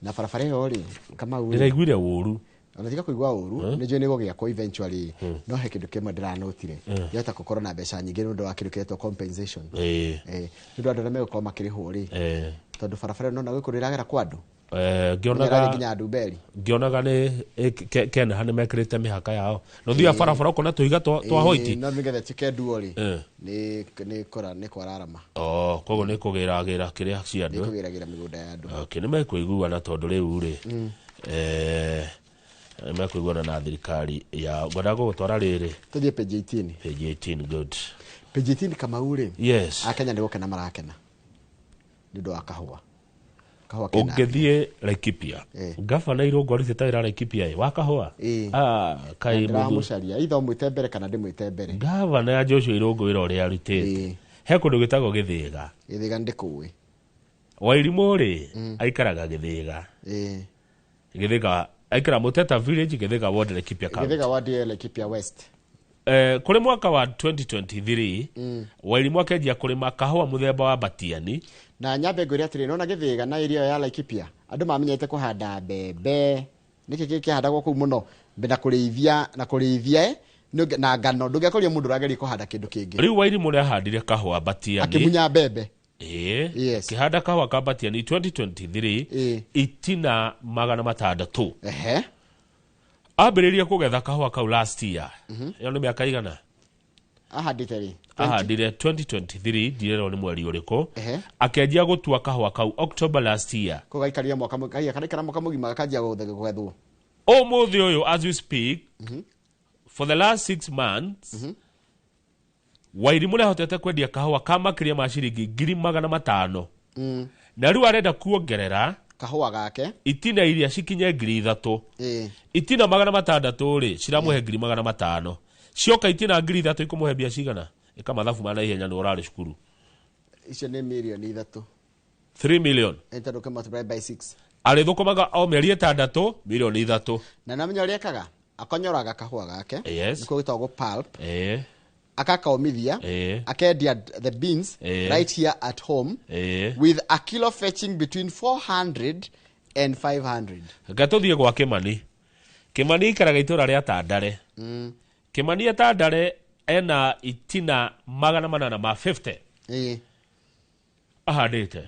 Na barabara ĩyo rĩ, Kamau rĩ, Ndĩraiguire ũru. Ona tiga kũigua ũru, nĩ njũĩ nĩ gũgĩakwo eventually, no he kĩndũ kĩmwe ndĩranotire, yahota gũkorwo na mbeca nyingĩ nĩ ũndũ wa kĩndũ kĩretwo compensation. Nĩ ũndũ andũ arĩa megũkorwo makĩrĩhwo rĩ, tondũ barabara ĩyo nona gwĩ kũndũ ĩragera kwa andũ. Ngĩonaga Ĩrathiĩ nginya Ndumberi. Ngĩonaga nĩ Kenha nĩ mekĩrĩte mĩhaka yao no thiaga barabara ũkona tũhiga twa hoiti. No nĩgetha ĩtuĩke nduo rĩ, nĩ kũra nĩ kwararama. Oh, koguo nĩ kũgĩragĩra kĩrĩa cia nĩ andũ. Kũgĩragĩra mĩgũnda ya andũ. Okay, nĩ mekũiguana tondũ rĩu rĩ, nĩ mekũiguana na thirikari ya ngwendaga gũgũtwara rĩrĩ. Tũthiĩ page 18. Page 18, good. Page 18, Kamau rĩ, Yes. Akenya nĩ gũkena marakena nĩ ũndũ wa kahũa, kahũa kena Ũngĩthiĩ Laikipia, gabana Irũngũ arutĩte wĩra Laikipia ĩ wa kahũa. Ah, kaĩ mũthuri Ndĩramũcaria ithe ũmwĩte mbere kana ndĩmwĩte mbere. Gavana ya Joshua Irũngũ wĩra ũrĩa arutĩte, he kũndũ gwĩtagwo Gĩthĩga. Gĩthĩga ndĩkũĩ. Wairimũ rĩ, aikaraga Gĩthĩga. Gĩthĩga. Aikara Muteta Village, Githiga Ward, Laikipia County. Githiga Ward ya Laikipia West. Kũrĩ mwaka wa 2023, Wairimũ akĩanjia kũrĩma kahũa mũthemba wa batiani. Na nyambe ngwĩre atĩrĩ, nona Githiga na area ya Laikipia andũ mamenyete kũhanda mbembe, nĩkĩ kĩ kĩhandagwo kũu mũno na kũrĩithia na kũrĩithia na ngano, ndũngĩakoria mũndũ ũrageria kũhanda kĩndũ kĩngĩ. Rĩu Wairimũ nĩ ahandire kahũa batiani, akĩmunya mbembe. Yes. Kĩhanda kahũa ka batiani 2023, itina 600. Ambĩrĩria kũgetha kahũa kau last year. Ĩyo nĩ mĩaka igana? Ahandĩte rĩ? Ahandire 2023, ndirerwo nĩ mweri ũrĩkũ. Akĩanjia gũtua kahũa kau October last year. Kau gaikaria mwaka, karaikara mwaka mũgima gakanjia kũgethwo. Ũmũthĩ ũyũ as we speak, for the last 6 months, Wairimũ nĩahotete kwendia kahũa ka makĩria ma ciringi 500,000. Na rĩu arenda kuongerera kahũa gake itina iria cikinye 3,000. Itina 600 rĩ ciramũhe 500,000. Cioka itina 3,000 ikũmũhe mbia cigana? Ĩka mathabu ma naihenya nĩ ũrarĩ cukuru. Icio nĩ mirioni 3. 3 million. Ĩtondũ ũkĩ multiply by 6. Arĩthũkũmaga o mĩeri 6 mirioni 3. Na namenya ũrĩa ekaga? Akonyoraga kahũa gake. Yes. Nĩkuo gwĩtagwo pulp. Akakaumithia, akendia the beans right here at home, with a kilo fetching between 400 and 500. Reke tũthiĩ gwa Kĩmani. Kĩmani aikaraga itũra rĩa Tandare. Kĩmani e Tandare ena itina 850. Ahandĩte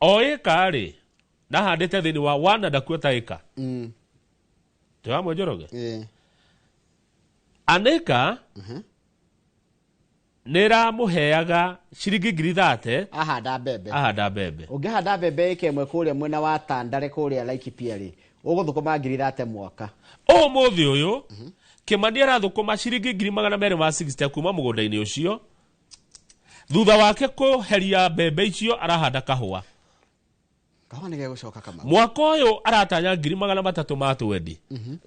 o ĩka rĩ, na ahandĩte thĩinĩ wa one and a quarter acre. Twĩ hamwe Njoroge? Anĩka nĩ ĩramũheaga ciringi 30,000. Ahanda mbembe. Ahanda mbembe. Ũngĩhanda mbembe ĩka ĩmwe kũrĩa mwena wa Tandare kũrĩa Laikipia rĩ, ũgũthũkũma 30,000 mwaka. Ũmũthĩ ũyũ, Kĩmani arathũkũma ciringi 260,000 kuma mũgũnda-inĩ ũcio. Thutha wake kũheria mbembe icio arahanda kahũa. Kahũa nĩ gegũcoka Kamau. Mwaka ũyũ aratanya 320,000.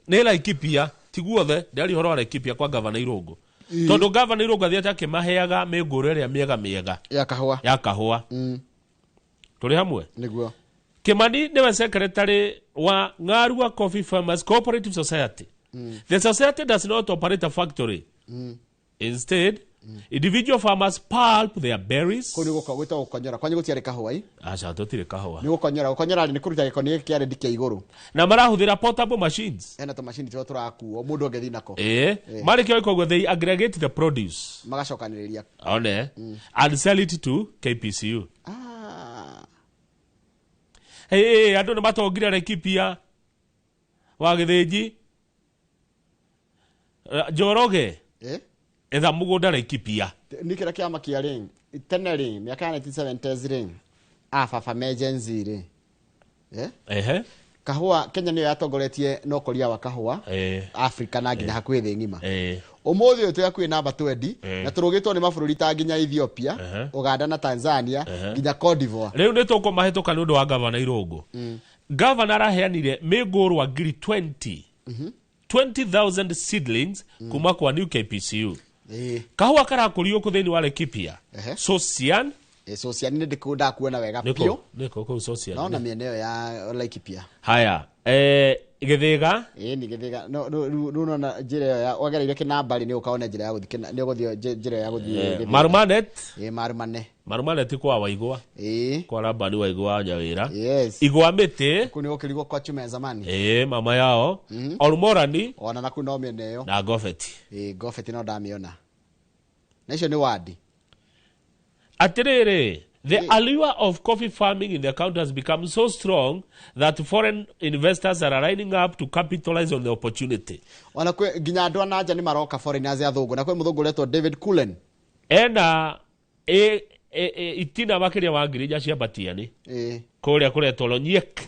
Nĩ Laikipia, ti guothe, ndĩraria ũhoro wa Laikipia kwa Gavana Irũngũ. Tondũ Gavana Irũngũ athiĩte akĩmaheaga mĩngũrũ ĩrĩa mĩega mĩega. Ya kahũa. Ya kahũa. Tũrĩ hamwe? Nĩguo. Kĩmani nĩwe secretary wa Ng'arua Coffee Farmers Cooperative Society. The society does not operate a factory. Instead, individual farmers pulp their berries. Kũu nĩ gwĩtagwo gũkonyora. Kwanyu gũtiarĩ kahũa ĩ? Aca, tũtirĩ kahũa. Nĩ gũkonyora. Gũkonyora nĩ kũruta gĩkoni gĩkĩ kĩa rendi kĩa igũrũ. Na marahũthĩra portable machines. Hena tũmacini tũrĩa tũrakuo, mũndũ angĩthiĩ nako. Marĩkia gwĩka ũguo, they aggregate the produce. Magacokanĩrĩria. One. And sell it to KPCU. Hey, andũ nĩ matongire Laikipia. Wa Gĩthĩnji. Njoroge. Etha mũgũnda Laikipia. Nĩ kĩrĩa kĩama kĩa rĩ, tene rĩ, mĩaka ya 1970s rĩ, a baba me Gen Z rĩ. Kahũa Kenya nĩyo yatongoretie na ũkũria wa kahũa Africa na nginya hakuhĩ thĩ ng'ima. Ũmũthĩ ũyũ twĩ hakuhĩ namba 20, na tũrũgĩtwo nĩ mabũrũri ta nginya Ethiopia, Uganda na Tanzania, nginya Cote d'Ivoire. Rĩu nĩ tũkũmahĩtũka nĩ ũndũ wa Gavana Irũngũ. Gavana araheanire mĩngũrwa ngiri 20. 20,000 seedlings kuma kwa New KPCU. Kahũa karakũrio kũ thĩinĩ wa Laikipia? Sosian. Sosian nĩ ndakuona wega biũ. Nĩkũ kũu Sosian? Naona mĩena ĩyo ya Laikipia. Haya, Gĩthĩga? Nĩ Gĩthĩga. No, no, rĩu nona njĩra ĩyo ya, wagereire Kĩnamba rĩ, nĩ ũkaona njĩra ya gũthiĩ Kĩna-, nĩ ũgũthiĩ njĩra ya gũthiĩ Gĩthĩga. Marumanet? Marumane. Marumanet kwa Waigwa. Kwa Labani Waigwa wa Nyawĩra. Yes. Igwa mĩtĩ. Kũu nĩ gũkĩrigwo kwa Chuma ya zamani. Mama yao. Olumorani. Ona naku no mĩena ĩyo. Na Gobeti. Gobeti no ndamĩona. Na icio nĩ wadi. Atĩrĩrĩ, the allure of coffee farming in the county has become so strong that foreign investors are lining up to capitalize on the opportunity. Ona kwe nginya andũ a nanja nĩ maroka foreigners athũngũ, na kwĩ mũthũngũ ũretwo David Cullen. Ena itina makĩria wa 4,000 cia batiani. Kũrĩa kũretwo Lonyiek.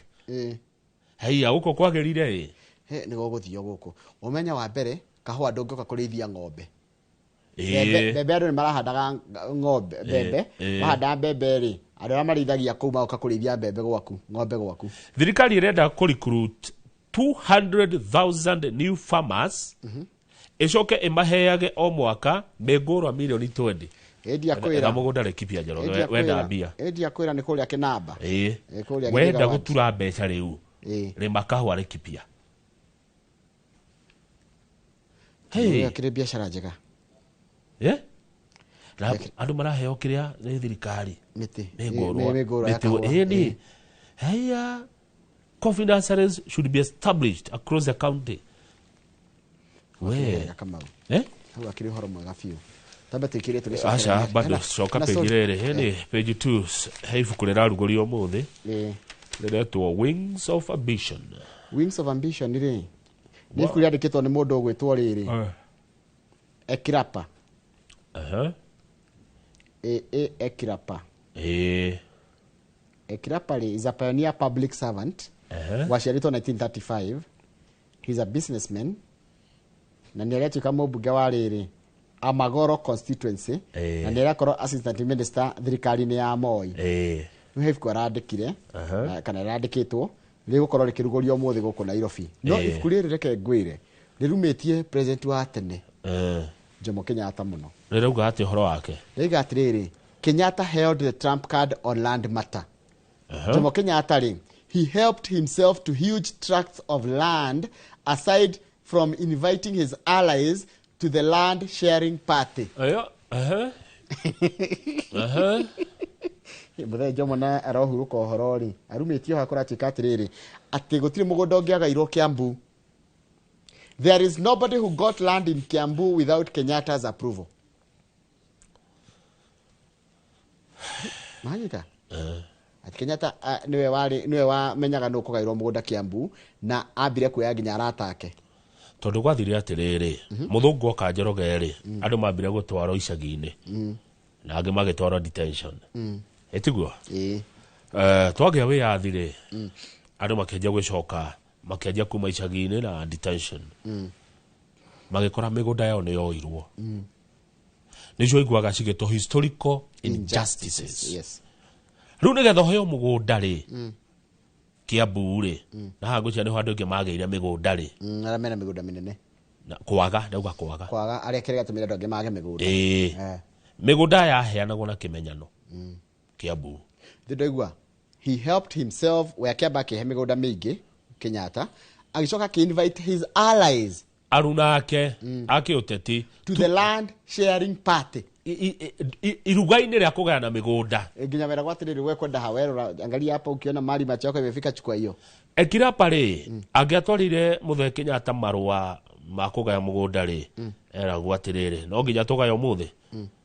Haiya, gũkũ kwagĩrire ĩ? He, nĩ gũgũthio gũkũ. Ũmenya wa mbere, kahũa ndũngĩũka kũrĩithia ng'ombe. Mbembe, mbembe andũ nĩ marahandaga ng'ombe, mbembe. Mahandaga mbembe rĩ, andũ arĩa marĩithagia kũu magoka kũrĩithia mbembe gwaku, ng'ombe gwaku. Thirikari ĩrenda kũ-recruit 200,000 new farmers. Ĩcoke ĩmaheage o mwaka mĩngũrwa mirioni 20. Ĩndia kwĩra. Etha mũgũnda Laikipia, Njoroge, Ĩndia wenda kwĩra. mbia. Ĩndia kwĩra nĩ kũrĩa Kĩnamba. Kũrĩa Wenda Gĩthĩga gũtura mbeca rĩu. Rĩma kahũa Laikipia. Hey. Akĩrĩ biacara njega. Eh? Na andũ maraheo kĩrĩa nĩ thirikari. Mĩtĩ. Mĩngũrwa. Mĩngũrwa ya Mĩtĩ- kahũa. Ĩni. Heya. Coffee nurseries should be established across the county. We. Wega Kamau. Eh? Hau akĩrĩ ũhoro mwega biũ. Tambe tũikĩrie tũgĩcokereria. Aca, bado coka page rĩrĩ. Ĩni, page 2 he ibuku rĩrarugũrio ũmũthĩ rĩretwo Wings of Ambition. Wings of Ambition rĩ nĩ ibuku rĩandĩkĩtwo nĩ mũndũ ũgwĩtwo rĩrĩ Ekirapa. Aha. A Ekirapa. Ĩĩ. Ekirapa rĩ is a pioneer public servant waciarĩtwo 1935. He's a businessman na nĩ arĩatuĩka mũmbunge wa rĩrĩ Amagoro constituency na nĩ arakorwo assistant minister thirikari-inĩ ya Moi. Rĩu he ibuku arandĩkire kana rĩrandĩkĩtwo rĩgũkorwo rĩkĩrugũrio ũmũthĩ gũkũ Nairobi. No ibuku rĩrĩ reke ngwĩre rĩrumĩtie president wa tene Jomo Kenyatta mũno. Rĩrauga atĩ ũhoro wake. Rĩiga atĩrĩrĩ, Kenyatta held the trump card on land matter. Jomo Kenyatta rĩ, he helped himself to huge tracts of land aside from inviting his allies to the land sharing party. Ĩyo. Aha. Aha. Mũthee Jomo na arohurũka ũhoro rĩ, arumĩtio haha kũratuĩka atĩrĩrĩ, atĩ gũtirĩ mũgũnda ũngĩagairwo Kiambu. There is nobody who got land in Kiambu without Kenyatta's approval. Manyita? Ati Kenyatta niwe warĩ niwe wamenyaga nũ ũkũgaĩrwo mũgũnda Kiambu na ambire kuoya nginya arata ake. Tondũ gwathire atĩrĩrĩ, mũthũngũ oka Njoroge rĩ, andũ mambire gũtwarwo icagi-inĩ na angĩ magĩtwarwo detention. Ĩtiguo? Ĩĩ. Twagĩa wĩyathi rĩ, andũ makĩanjia gũcoka, makĩanjia kuma icagi-inĩ na detention. Magĩkora mĩgũnda yao nĩ yoirwo. Nĩcio iguaga cigĩtwo historical injustices. Yes. Rĩu nĩgetha ũheo mũgũnda rĩ, Kiambu rĩ, na haha ngwĩciria nĩho andũ aingĩ magĩire mĩgũnda rĩ. Arĩa mena mĩgũnda mĩnene. Na kwaga, ndauga kwaga. Kwaga arĩa kĩrĩa gĩatũmire andũ angĩ mage mĩgũnda. Ĩĩ. Mĩgũnda yaheanagwo na kĩmenyano. Kiambu. Ndĩ ndaigua he helped himself we akĩamba akĩhe mĩgũnda mĩingĩ Kenyatta, agĩcoka akĩ-invite his allies Aruna ake akĩũteti to the land sharing party. Iruga-inĩ rĩa kũgayana mĩgũnda. Nginya wera gwatĩrĩrĩ we kwenda hawerora angalia hapa ukiona mali macho yako imefika chukua hiyo. Ekirapa rĩ, angĩatwarire Mũthee Kenyatta marũa ma kũgaya mũgũnda rĩ, eragwo atĩrĩrĩ, no nginya tũgaye ũmũthĩ.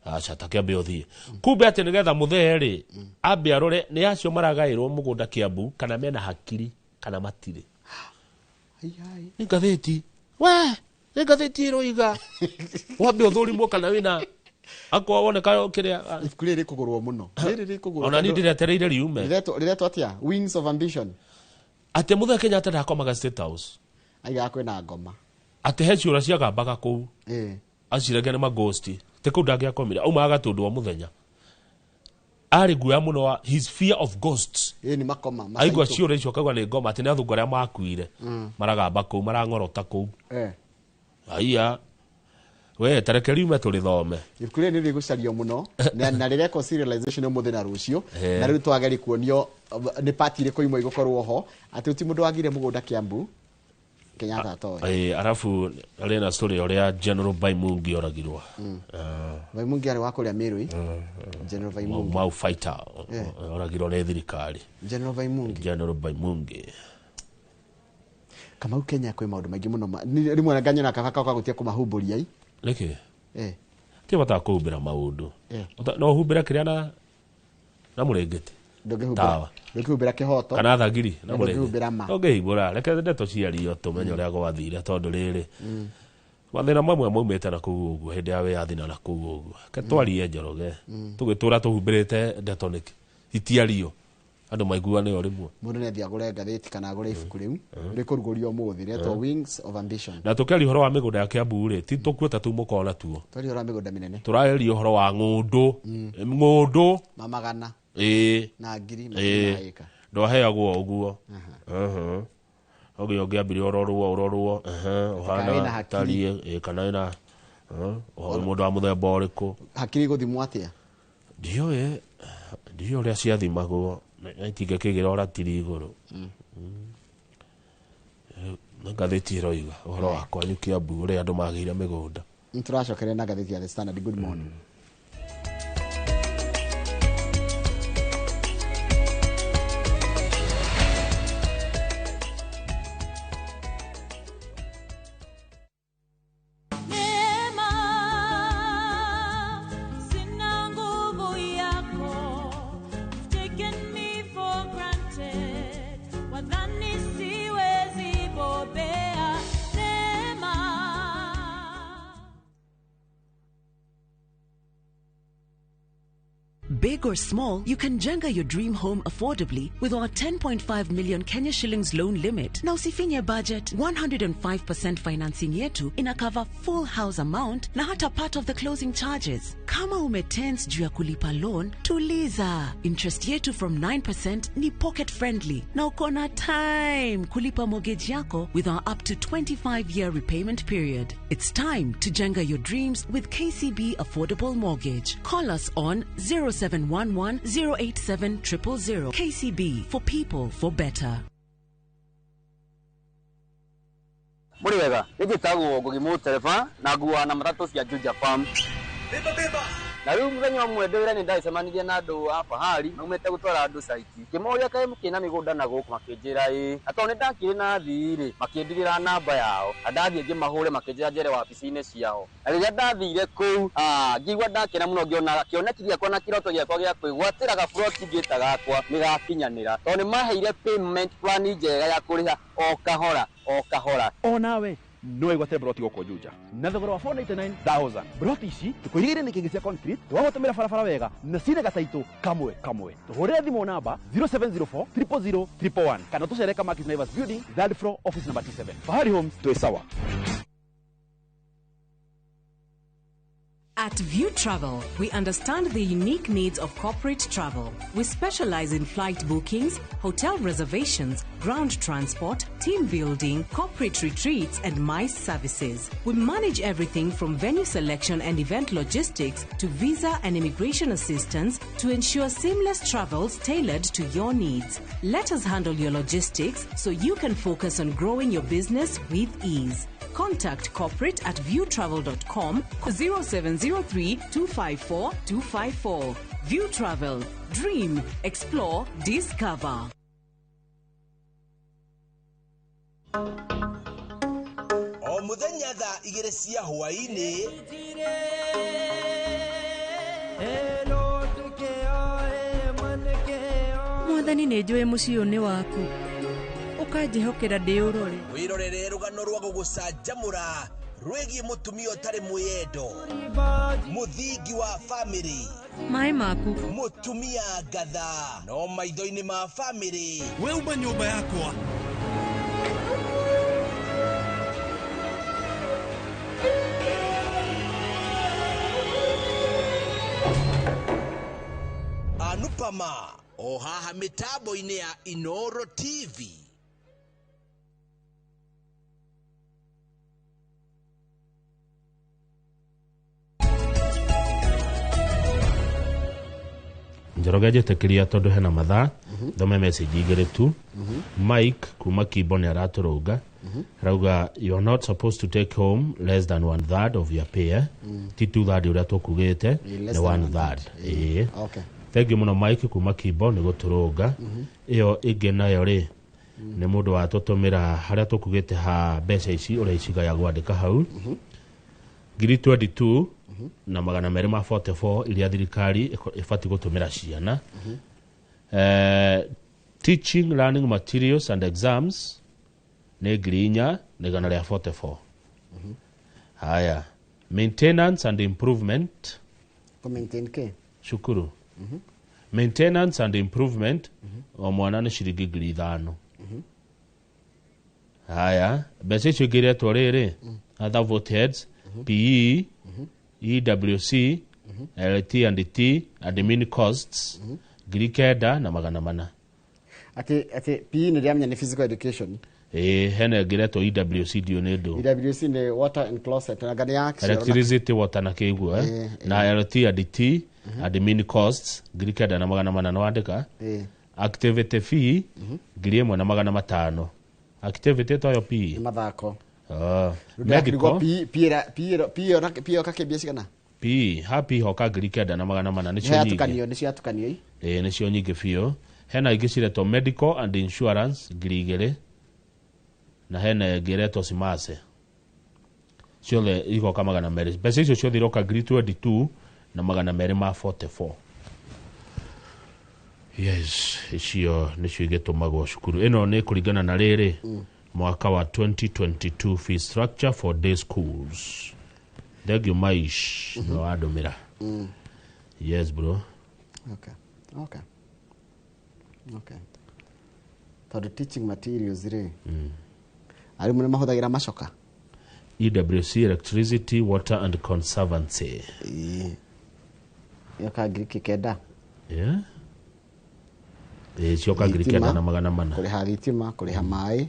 Aca, ta kĩambe ũthiĩ. Kumbe atĩ nĩgetha Mũthee rĩ, ambe arore nĩ acio maragaĩrwo mũgũnda Kiambu kana mena hakiri kana matirĩ. Nĩ ngathĩti. We, nĩ ngathĩti ĩroiga. Wambe ũthũrimwo kana wĩna akorwo woneka kĩrĩa. Ibuku rĩrĩ rĩkũgũrwo mũno. Rĩrĩ rĩkũgũrwo. Ona niĩ ndĩretereire riume. Rĩretwo atĩa? Wings of Ambition. Atĩ Mũthee Kenyatta ndakomaga State House. Aigaga kwĩna ngoma. Atĩ he ciũra ciagambaga kũu. Aciragia nĩ magosti. Te kũu ndangĩakomire. Aumaga gatũndũ o mũthenya. Arĩ guoya mũno wa his fear of ghosts. Ĩĩ nĩ makoma, Aigua macaitũ. ciũra icio akauga nĩ ngoma, atĩ nĩ athũngũ arĩa makuire. Maragamba kũu, marang'orota kũu. Aiya. We, ta reke riume tũrĩthome. Ibuku rĩrĩ nĩ rĩgũcario mũno, na rĩrekwo serialization ũmũthĩ na rũciũ. Na rĩu twageria kuonio nĩ party irĩkũ imwe igũkorwo ho, atĩ gũtirĩ mũndũ wagire mũgũnda Kiambu, Kenyatta atoĩ. Arabu arĩ na story ũrĩa General Baimungi oragirwo. Baimungi arĩ wa kũrĩa Mĩrũi. General Baimungi. Mau fighter, oragirwo nĩ thirikari. General Baimungi. General Baimungi. Kamau Kenya kwĩ maũndũ maingĩ mũno rĩmwe nganyona kaba kauka gũtia kũmahumbũria i. Nĩkĩ? Ti bata kũhumbĩra maũndũ. No ũhumbĩre kĩrĩa na mũrĩngĩti. Ndũngĩhumbĩra. Tawa. Ndũngĩhumbĩra kĩhoto. Kana thagiri na mũrĩngĩti. Ndũngĩhumbĩra ma. Ndũngĩhumbĩra. Reke ndeto ciario tũmenye ũrĩa gwathire tondũ rĩrĩ. Mathĩna mamwe maumĩte na kũu ũguo hĩndĩ ya wĩyathi na kũu ũguo. Reke twarie Njoroge. Tũgĩtũra tũhumbĩrĩte ndeto nĩkĩ? Itiario. Andũ maiguane o rĩmwe. Mũndũ nĩ athiĩ agũre ngathĩti kana agũre ibuku rĩu, rĩkũrugũrio ũmũthĩ, rĩetwo Wings of Ambition. Na tũkĩaria ũhoro wa mĩgũnda ya Kiambu rĩ, ti tũkuĩte tu mũkona natuo. Twaria ũhoro wa mĩgũnda mĩnene. Tũraria ũhoro wa ng'ũndũ. Ng'ũndũ. Mamagana. Na ngiri, makĩria ma ĩka. Ndwaheagwo ũguo. No nginya ũngĩambire ũrorwo, ũrorwo. Kana wĩna Ũhana hakiri. tariĩ, kana wĩna, mũndũ wa mũthemba ũrĩkũ. Hakiri gũthimwo atĩa? Ndiũĩ, ndiũĩ ũrĩa ciathimagwo. Itingĩkĩgĩra ũratiri igũrũ. Ngathĩti ĩroiga ũhoro wa kwanyu Kiambu ũrĩa andũ magĩire mĩgũnda. Nĩtũracokeria na ngathĩti ya The Standard. Good morning. Neema, sina nguvu yako. You've taken me for granted. Wadhani siwezi bobea. Neema. Big or small, you can jenga your dream home affordably with our 10.5 million Kenya shillings loan limit. Na usifinye budget, 105% financing yetu ina cover full house amount na hata part of the closing charges. Kama umetense juu ya kulipa loan, tuliza. Interest yetu from 9% ni pocket friendly na uko na time kulipa mortgage yako with our up to 25-year repayment period. It's time to jenga your dreams with KCB Affordable Mortgage. Call us on 0711 087 000. KCB, for people, for better. Mũrĩ wega, nĩ njĩtagwo Ngugi Mũtereba na nguaga na matatũ cia Juja Farm. Na rĩu mũthenya ũmwe ndĩ wĩra nĩ ndagĩcemanirie na andũ a fahari maumĩte gũtwara andũ caiti. Ngĩmoria kaĩ mũkĩrĩ na mĩgũnda na gũkũ, makĩnjĩra ĩĩ. Na tondũ nĩ ndakĩrĩ na athii rĩ, makĩndigĩra namba yao. Na ndathiĩ ngĩmahũre makĩnjĩra njere wabici-inĩ ciao. Na rĩrĩa ndathire kũu, ngĩigua ndakena mũno ngĩona kĩoneki gĩakwa na kĩroto gĩakwa gĩa kwĩgwatĩra gaburoti ngĩta gakwa nĩ gakinyanĩra. Tondũ nĩ maheire payment plan njega ya kũrĩha o kahora o kahora. Onawe no wĩgwatĩre broti gũkũ Juja na thogora wa 499,000. Broti ici tũkũirigĩire nĩ kĩngĩ cia concrete, twagũtũmĩra barabara wega na cina gataitũ kamwe kamwe. Tũhũrĩre thimũ namba 0704 000 111 kana tũcere Kamakis Naivas building, third floor, office number T7. Fahari Homes, twĩ sawa. At View Travel, we understand the unique needs of corporate travel. We specialize in flight bookings, hotel reservations, ground transport, team building, corporate retreats, and MICE services. We manage everything from venue selection and event logistics to visa and immigration assistance to ensure seamless travels tailored to your needs. Let us handle your logistics so you can focus on growing your business with ease. Contact corporate at viewtravel.com 0703 254 254. View Travel. Dream, explore, discover. O muthenya thaa igĩrĩ cia hwaĩ-inĩ, Mwathani, nĩ njũĩ mũciĩ ũyũ nĩ waku, ũkanjĩhokera ndĩũrore. Wĩrorere rũgano rwa gũgũcanjamũra rwĩgiĩ mũtumia ũtarĩ mwĩyendo, mũthingi wa famĩlĩ. Maĩ maku. Mũtumia ngatha no maitho-inĩ ma famĩlĩ. We uma nyũmba yakwa. Anupama o haha mĩtambo-inĩ ya Inoro TV. Njoroge njĩtĩkĩria tondũ hena mathaa, thome message igĩrĩ tu. Mike kuma Kimbo nĩ aratũrũnga, arauga you are not supposed to take home less than one third of your pay, eh? Ti two third ũrĩa tũkugĩte. Less nĩ than one one third. third. Ĩĩ. Okay. Thank you mũno, Mike kuma Kimbo, nĩ gũtũrũnga. Ĩyo ĩngĩ nayo rĩ, nĩ mũndũ watũtũmĩra harĩa tũkugĩte ha mbeca ici ũrĩa icigayagwo, andĩka hau 22,244 iria thirikari ĩbatiĩ gũtũmĩra ciana. Teaching learning materials and exams nĩ 4,144. Haya, maintenance and improvement. Kũ maintain kĩ? Cukuru maintenance and improvement, o mwana nĩ ciringi 5,000. Haya, mbeca icio ingĩ iretwo rĩrĩ other vote heads, PE, EWC, LT and T, admin costs 9,400. Atĩ PE nĩ ndĩramenya nĩ physical education. Ĩĩ, hena ĩngĩ iretwo EWC, ndiũ nĩ ndũ. EWC nĩ water and closet na ngani ya cioro. Electricity, water na kĩguo, eh? Na LT and T admin costs 9,400, nĩwandĩka? Ĩĩ. Activity fee 1,500. Activity toyo Nĩ PE. mathako. Ah, Ndĩrakĩrigwo medical. PE PE ona PE ũkakĩmbia cigana? PE happy hoka 9,400 nĩcio nyingĩ. Nĩyatukanio, nĩciatukanio i. Ĩĩ, nĩcio nyingĩ biũ. Hena ingĩ ciretwo medical and insurance 2,000, na hena ĩngĩ ĩretwo simase, ciothe igoka 200. Mbeca icio ciothe iroka 22,244. Yes, icio nĩcio igĩtũmagwo cukuru. Ĩno nĩ kũringana na rĩrĩ mwaka wa 2022 fee structure for day schools. Thank you, Maish, mm wandũmĩra. Yes, bro. Okay, tondũ teaching materials rĩ, arimũ nĩ mahũthagĩra macoka. EWC, electricity, water and conservancy. Ĩĩ. Yoka 9,000. Yeah, ĩĩ, cioka ngiri Thitima, 4,400. Kũrĩha thitima, kũrĩha maĩ.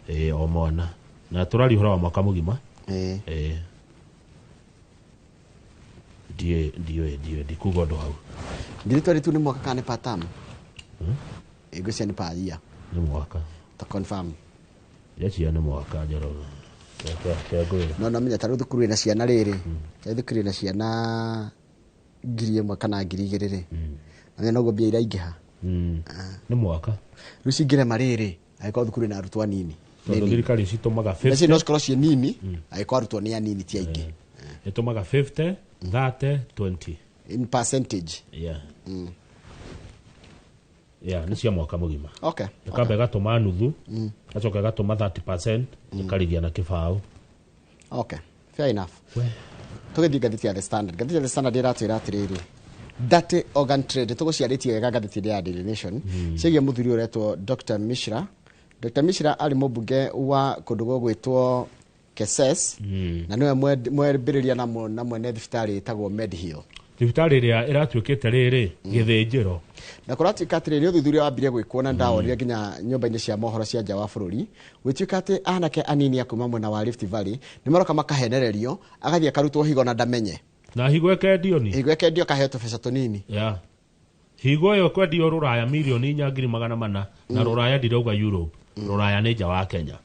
Ĩĩ, o mwana, na tũraria ũhoro wa mwaka mũgima. Ĩĩ. Ĩĩ, ndiũĩ, ndiũĩ, ndiũĩ, ndikuga ũndũ hau. 22,000 nĩ mwaka kana nĩ per term? Ngwĩciria nĩ per year. Nĩ mwaka. Ta confirm. Ndeciria nĩ mwaka, Njoroge. Reke ngwĩre. No namenya ta rĩu thukuru ĩna ciana rĩrĩ, ta rĩu thukuru ĩna ciana 1,000 kana 2,000 rĩ, namenya noguo mbia iraingĩha. Nĩ mwaka. Rĩu cingĩrema rĩrĩ angĩkorwo thukuru ĩna arutwo anini. Nĩ Tondũ nini. thirikari citũmaga Mbeca no 50. cikorwo ciĩ nini angĩkorwo arutwo nĩ anini, ti aingĩ. Ĩtũmaga 50, 30, 20. In percentage. Yeah, nĩ cia mwaka mũgima. Ĩkamba ĩgatũma nuthu, gacoka ĩgatũma 30%, ĩkarigia na kĩbaũ. Okay, fair enough. We. Tũgĩthiĩ ngathĩti ya The Standard. Ngathĩti ya The Standard ĩratwĩra atĩrĩrĩ, dirty organ trade, tũgũciarĩtie wega ngathĩti-inĩ ya Daily Nation, ciĩgiĩ mũthuri ũretwo Dr Mishra. Dr Mishra arĩ mũmbunge wa kũndũ gũgwĩtwo Keses, na nĩwe mwambĩrĩria na mwene thibitarĩ ĩtagwo Medhill. Thibitarĩ ĩrĩa ĩratuĩkĩte rĩrĩ gĩthĩnjĩro. Na kũratuĩka atĩrĩrĩ, nĩ ũthuthuria wambire gwĩkwo na ndawonire nginya nyũmba-inĩ cia mohoro cia nja wa bũrũri, gwĩtuĩka atĩ anake anini a kuma mwena wa Rift Valley nĩ maroka makahenererio, agathiĩ akarutwo higo na ndamenye. Na higo ĩkendio ni. Higo ĩkendio, akaheo tũbeca tũnini. Yeah. Higo ĩyo kwendio rũraya 4,400,000, na rũraya ndirauga Europe, rũraya nĩ nja wa Kenya.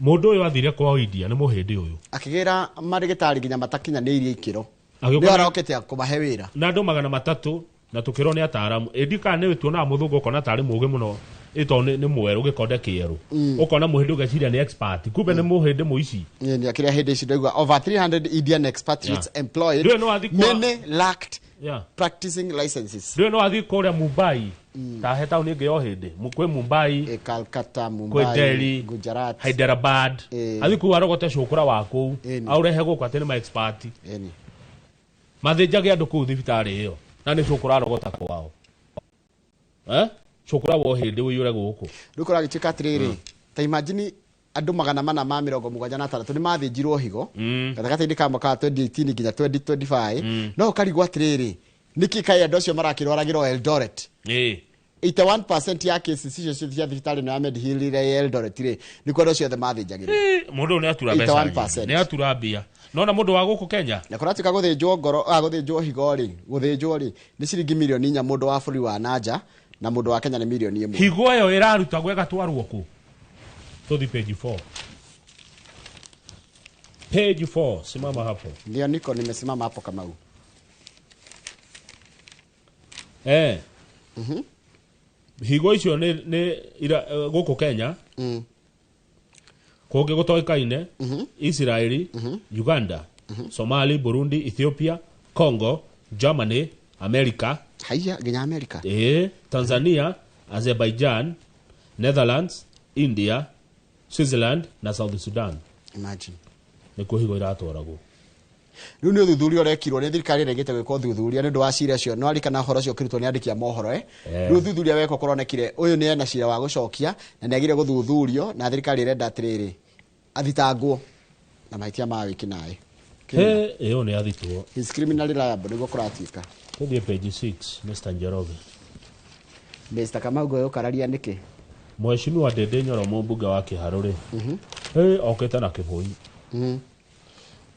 Mũndũ ũyũ athire kwao India, nĩ mũhĩndĩ ũyũ. Akĩgĩra marĩgĩtarĩ nginya matakinyanĩirie ikĩro. Agĩũka nĩ arokĩte kũmahe wĩra. Na andũ 300, na tũkĩrwo nĩ ataaramu ĩndi kana nĩ tuonaga mũthũngũ ũkona tarĩ mũgĩ mũno, ĩto nĩ mwerũ, gĩkonde kĩerũ, ũkona mũhĩndĩ ũgeciria nĩ expert, kumbe nĩ mũhĩndĩ mũici. Nĩ akĩrĩa hĩndĩ ici ndaigua over 300 Indian expatriates employed, Ndiũĩ no athiĩ many lacked practicing licenses. Ndiũĩ no athiĩ kũrĩa Mumbai, ta he taũni ĩngĩ ya ũhĩndĩ, kwĩ Mumbai, Calcutta, kwĩ Mumbai, Delhi, Gujarat, Hyderabad. Athiĩ kũu arogote cũkũra wa kũu, aũrehe gũkũ atĩ nĩ ma expert. Mathĩnjage andũ kũu thibitarĩ ĩyo, na nĩ cũkũra arogota kwao. Eh? Cũkũra wa ũhĩndĩ ũiyũre gũkũ. Rĩu kũragĩtuĩka atĩrĩrĩ, ta imagine andũ 476 nĩ mathĩnjirwo higo gatagatĩ-inĩ ka mwaka wa 2018 nginya 2025. No ũkarigwo atĩrĩrĩ, nĩkĩ kaĩ andũ acio marakĩrwaragĩrwo Eldoret? 81% ya cases icio cia thibitarĩ ĩno ya Medhill ĩrĩa ĩ Eldoret rĩ, nĩkuo andũ acio othe mathĩnjagĩrwo. Mũndũ ũyũ nĩ atura mbeca nyingĩ. 81%. Nĩ atura mbia. Nona mũndũ wa gũkũ Kenya. Na kũratuĩka gũthĩnjwo ngoro, ah, gũthĩnjwo higo rĩ, gũthĩnjwo rĩ, nĩ ciringi 4 million mũndũ wa bũrũri wa nanja, na mũndũ wa Kenya nĩ 1 million. Higo ĩyo ĩrarutagwo ĩgatwarwo kũ? Tũthi page 4. Page 4, simama hapo. Ndio niko nimesimama hapo, Kamau. Higo icio nĩ gũkũ Kenya, kũngĩ gũtoĩkaine, Israeli, Uganda, Somali, Burundi, Ethiopia, Congo, Germany, America. Haiya, nginya America. Tanzania, Azerbaijan, Netherlands, India, Switzerland na South Sudan. Imagine. Nĩkuo higo iratwaragwo. Rĩu nĩ ũthuthuria ũrekirwo nĩ thirikari, ĩregete gwĩka ũthuthuria nĩ ũndũ wa cira ũcio. No arikana ũhoro ũcio ũkĩrutwo nĩ andĩki a mohoro. Rĩu ũthuthuria wekwo kũronekire ũyũ nĩ ena cira wa gũcokia na nĩ agire gũthuthurio, na thirikari ĩrenda atĩrĩrĩ, athitangwo na mahĩtia ma wĩkinaĩ. He, ĩyo nĩ athitwo. He's criminally liable, nĩguo kũratuĩka. Tũthiĩ page 6, Mr Njoroge. Mr Kamau, ngũyũkararia nĩkĩ? Mheshimiwa Ndindi Nyoro, mũmbunge wa Kĩharũ rĩ, okĩte na kĩbũi.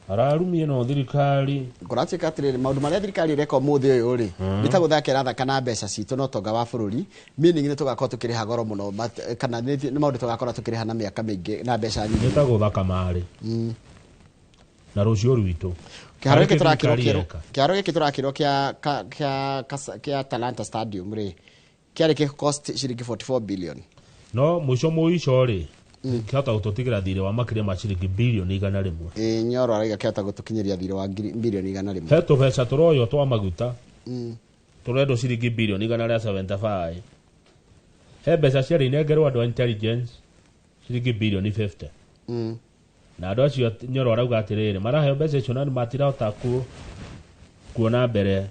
Ararumie no thirikari. Kũratuĩka atĩrĩrĩ, maũndũ marĩa thirikari ĩreka ũmũthĩ ũyũ rĩ, nĩ ta gũthaka ĩrathaka na mbeca citũ na ũtonga wa bũrũri, meaning nĩ tũgakorwo tũkĩrĩha goro mũno, kana nĩ maũndũ tũgakorwo tũkĩrĩha na mĩaka mĩingĩ na mbeca nyingĩ. Nĩ ta gũthaka marĩ. Na rũciũ rwitũ. Kĩharo gĩkĩ tũrakĩrwo kĩerũ, kĩharo gĩkĩ tũrakĩrwo kĩa Talanta Stadium rĩ, kĩarĩ kĩ cost ciringi 44 billion. No mũico mũico rĩ, kĩhota gũtũtigĩra thirĩ wa makĩria ma ciringi bilioni 100. Ĩĩ, Nyoro arauga kĩhota gũtũkinyĩria thirĩ wa bilioni 100. He tũbeca tũroywo twa maguta. Tũrendwo ciringi bilioni 175. He mbeca ciarĩ inengerwo andũ a intelligence ciringi bilioni 50. Na andũ acio Nyoro arauga atĩrĩrĩ, maraheo mbeca icio na matirahota kuona mbere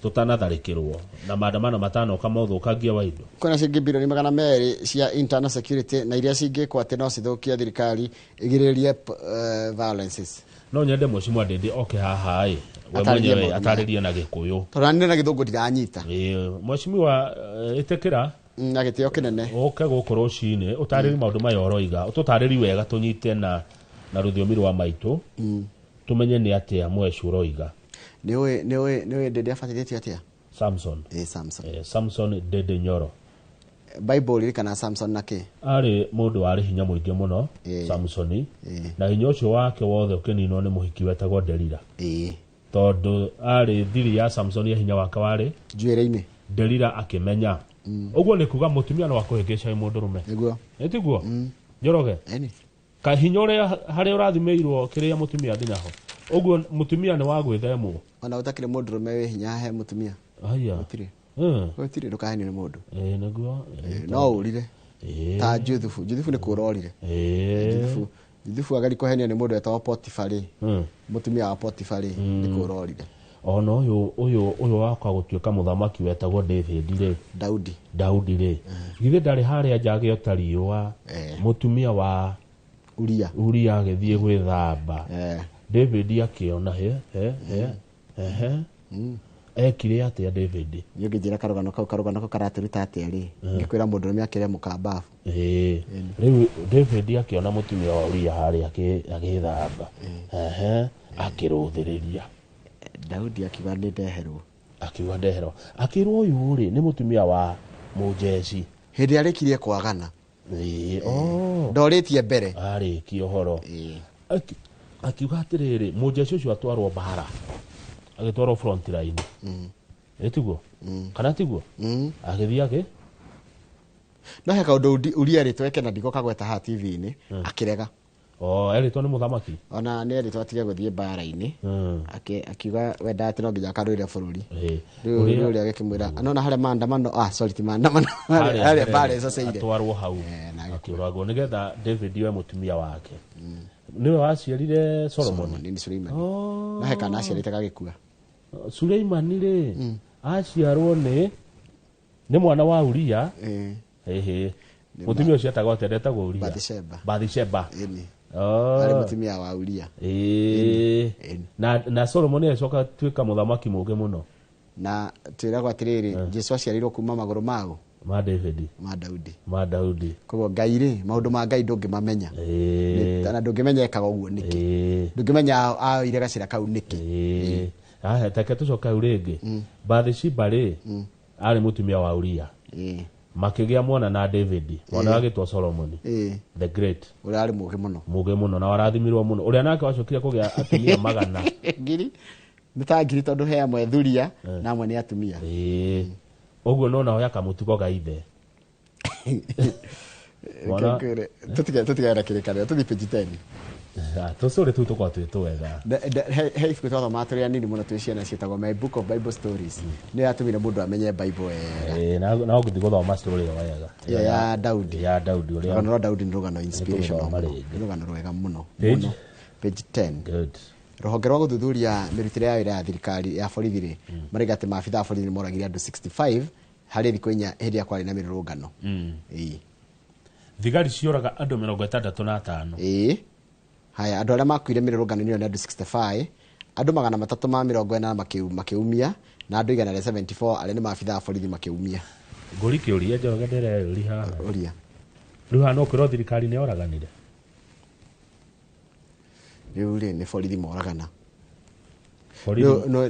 tũtanatharĩkĩrwo na maandamano matanoka mothũkangia wa indo. Kwĩna ciringi bilioni 200 cia internal security na iria cingĩkwo atĩ no cithũkie thirikari igirĩrĩrie violences. No nyende Mheshimiwa Ndindi oke haha ĩ, we mwenyewe atarĩrie na Gĩkũyũ. Tondũ nĩ na Gĩthũngũ ndiranyita. Ĩĩ, Mheshimiwa, ĩtĩkĩra na gĩtĩo kĩnene. Ũke gũkũ rũcinĩ ũtarĩrie maũndũ maya ũroiga, ũtũtarĩrie wega tũnyite na rũthiomi rwa maitũ, tũmenye nĩ atĩa mwecu ũroiga. Nĩ ũĩ Ndindi abatithĩtio atĩa? Samson. Ĩĩ, Samson. Samson Ndindi Nyoro. Bible ririkana Samson na kĩ? Arĩ mũndũ warĩ hinya mũingĩ mũno, Samsoni. Na hinya ũcio wake wothe ũkĩninwo nĩ mũhiki wetagwo Delila. Tondũ arĩ thiri ya Samsoni ya hinya wake warĩ njuĩrĩ-inĩ. Delila akĩmenya. Ũguo nĩ kuga mũtumia no akũhĩngĩca wĩ mũndũrũme. Nĩguo. Ĩ tiguo? Njoroge. Ĩni. Kahinya ũrĩa harĩa ũrathimĩirwo kĩrĩa mũtumia nginya ho. Ũguo mũtumia nĩ wa gwĩthemwo. Ona ũtakĩrĩ mũndũrũme wĩ hinya he mũtumia. Haya. Gũtirĩ. Gũtirĩ, ndũkahenio nĩ mũndũ. Ĩĩ, nĩguo. No ũrire. Ta Juthubu. Juthubu nĩ kũũra orire. Juthubu ageri kũhenio nĩ mũndũ wetagwo Potifa rĩ. Mũtumia wa Potifa rĩ, nĩ kũũra orire. Ona ũyũ wakwa gũtuĩka mũthamaki wetagwo David rĩ. Daudi. Daudi rĩ. Githĩ ndarĩ harĩa nja agĩota riũa. Mũtumia wa Uria. Uria agĩthiĩ gwĩthamba. David akĩona he. Ekire atĩa David? Niĩ ũngĩnjĩra karũgano kau, karũgano kau karatũruta atĩa rĩ? Ngĩkwĩra mũndũrũme akĩrĩa mũkambabu. Rĩu David akĩona mũtumia wa Uria harĩa agĩthamba. Akĩrũthĩrĩria. Daudi akiuga nĩ ndeherwo. Akiuga ndeherwo. Akĩrwo ũyũ rĩ nĩ mũtumia wa mũjeci. Hĩndĩ arĩkirie kwagana. Ndorĩtie mbere. Arĩkie ũhoro. Akiuga atĩrĩrĩ, mũjeci ũcio atwarwo mbara. Agĩtwarwo front line. Ĩ tiguo? Kana tiguo? Agĩthiĩ akĩ? No he kaũndũ Uria erĩtwo eke na ndigoka gweta haha TV-inĩ, akĩrega. Erĩtwo nĩ mũthamaki? Ona nĩ erĩtwo atige gũthiĩ mbara-inĩ. Akiuga we atĩ no nginya akarũĩre bũrũri. Rĩu ũrĩa agĩkĩmwĩra, nona harĩa maandamano, sorry, ti maandamano, harĩa mbara ĩcoceire. Atwarwo hau. Akĩũragwo nĩgetha David we mũtumia wake. Nĩwe waciarire Solomon. Nĩ Suleiman. No he kana aciarĩte gagĩkua. Suleiman rĩ, aciarwo nĩ mwana wa Uria. Ĩhĩ. Mũtumia ũcio etagwo atĩa? Ndetagwo Uria. Bathsheba. Bathsheba. Ĩni. Arĩ mũtumia wa Uria. Na Solomon agĩcoka atuĩka mũthamaki mũũgĩ mũno. Na twĩragwo atĩrĩrĩ, Jesu aciarirwo kuma magũrũ mau. Ma David. Ma Daudi. Ma Daudi. Koguo Ngai rĩ, maũndũ ma Ngai ndũngĩmamenya. Na ndũngĩmenya ekaga ũguo nĩkĩ. Ndũngĩmenya aoire gacĩra kau nĩkĩ. Reke tũcoke hau rĩngĩ. Bathsheba rĩ, arĩ mũtumia wa Uria. Makĩgĩa mwana na David, mwana agĩtwo Solomon. The Great. Ũrĩa arĩ mũũgĩ mũno. Mũũgĩ mũno na warathimirwo mũno. Ũrĩa nake wacokire kũgĩa atumia 100. Ngiri. Nĩ ta ngiri tondũ he amwe thuria na amwe nĩ atumia. Ũguo no naho yakamũtugo ga ithe. Tũtigane na kĩrĩkanĩro, tũthiĩ page 10. Tũcũrĩ tũu tũkoragwo twĩ twega. He ibuku twathomaga tũrĩ anini mũno twĩ ciana ciĩtagwo My Book of Bible Stories. Nĩyo yatũmire mũndũ amenye Bible wega. Na ũngĩthiĩ gũthoma story ĩyo wega. Ĩyo ya Daudi. Ya Daudi ũrĩa. Rũgano rwa Daudi nĩ rũgano inspirational mũno. Nĩ rũgano rwega mũno. Page? Page 10. Good. Rũhonge rwa gũthuthuria mĩrutĩre ya wĩra ya thirikari ya borithi rĩ, marauga atĩ maabitha a borithi nĩ moragire andũ 65 harĩ thikũ 4 hĩndĩ ĩrĩa kwarĩ na mĩrũrũngano. Thigari cioraga andũ 65. Haya, andũ arĩa makuire mĩrũrũngano-inĩ ĩyo nĩ andũ 65, andũ 340 makĩumia, na andũ 174 arĩa nĩ maabitha a borithi makĩumia. Ngũri kĩũria Njoroge ndĩreyũria haha. Ũria. Rĩu haha no kwĩrwo thirikari nĩ yoraganire. Rĩu rĩ, nĩ borithi moragana. Borithi. No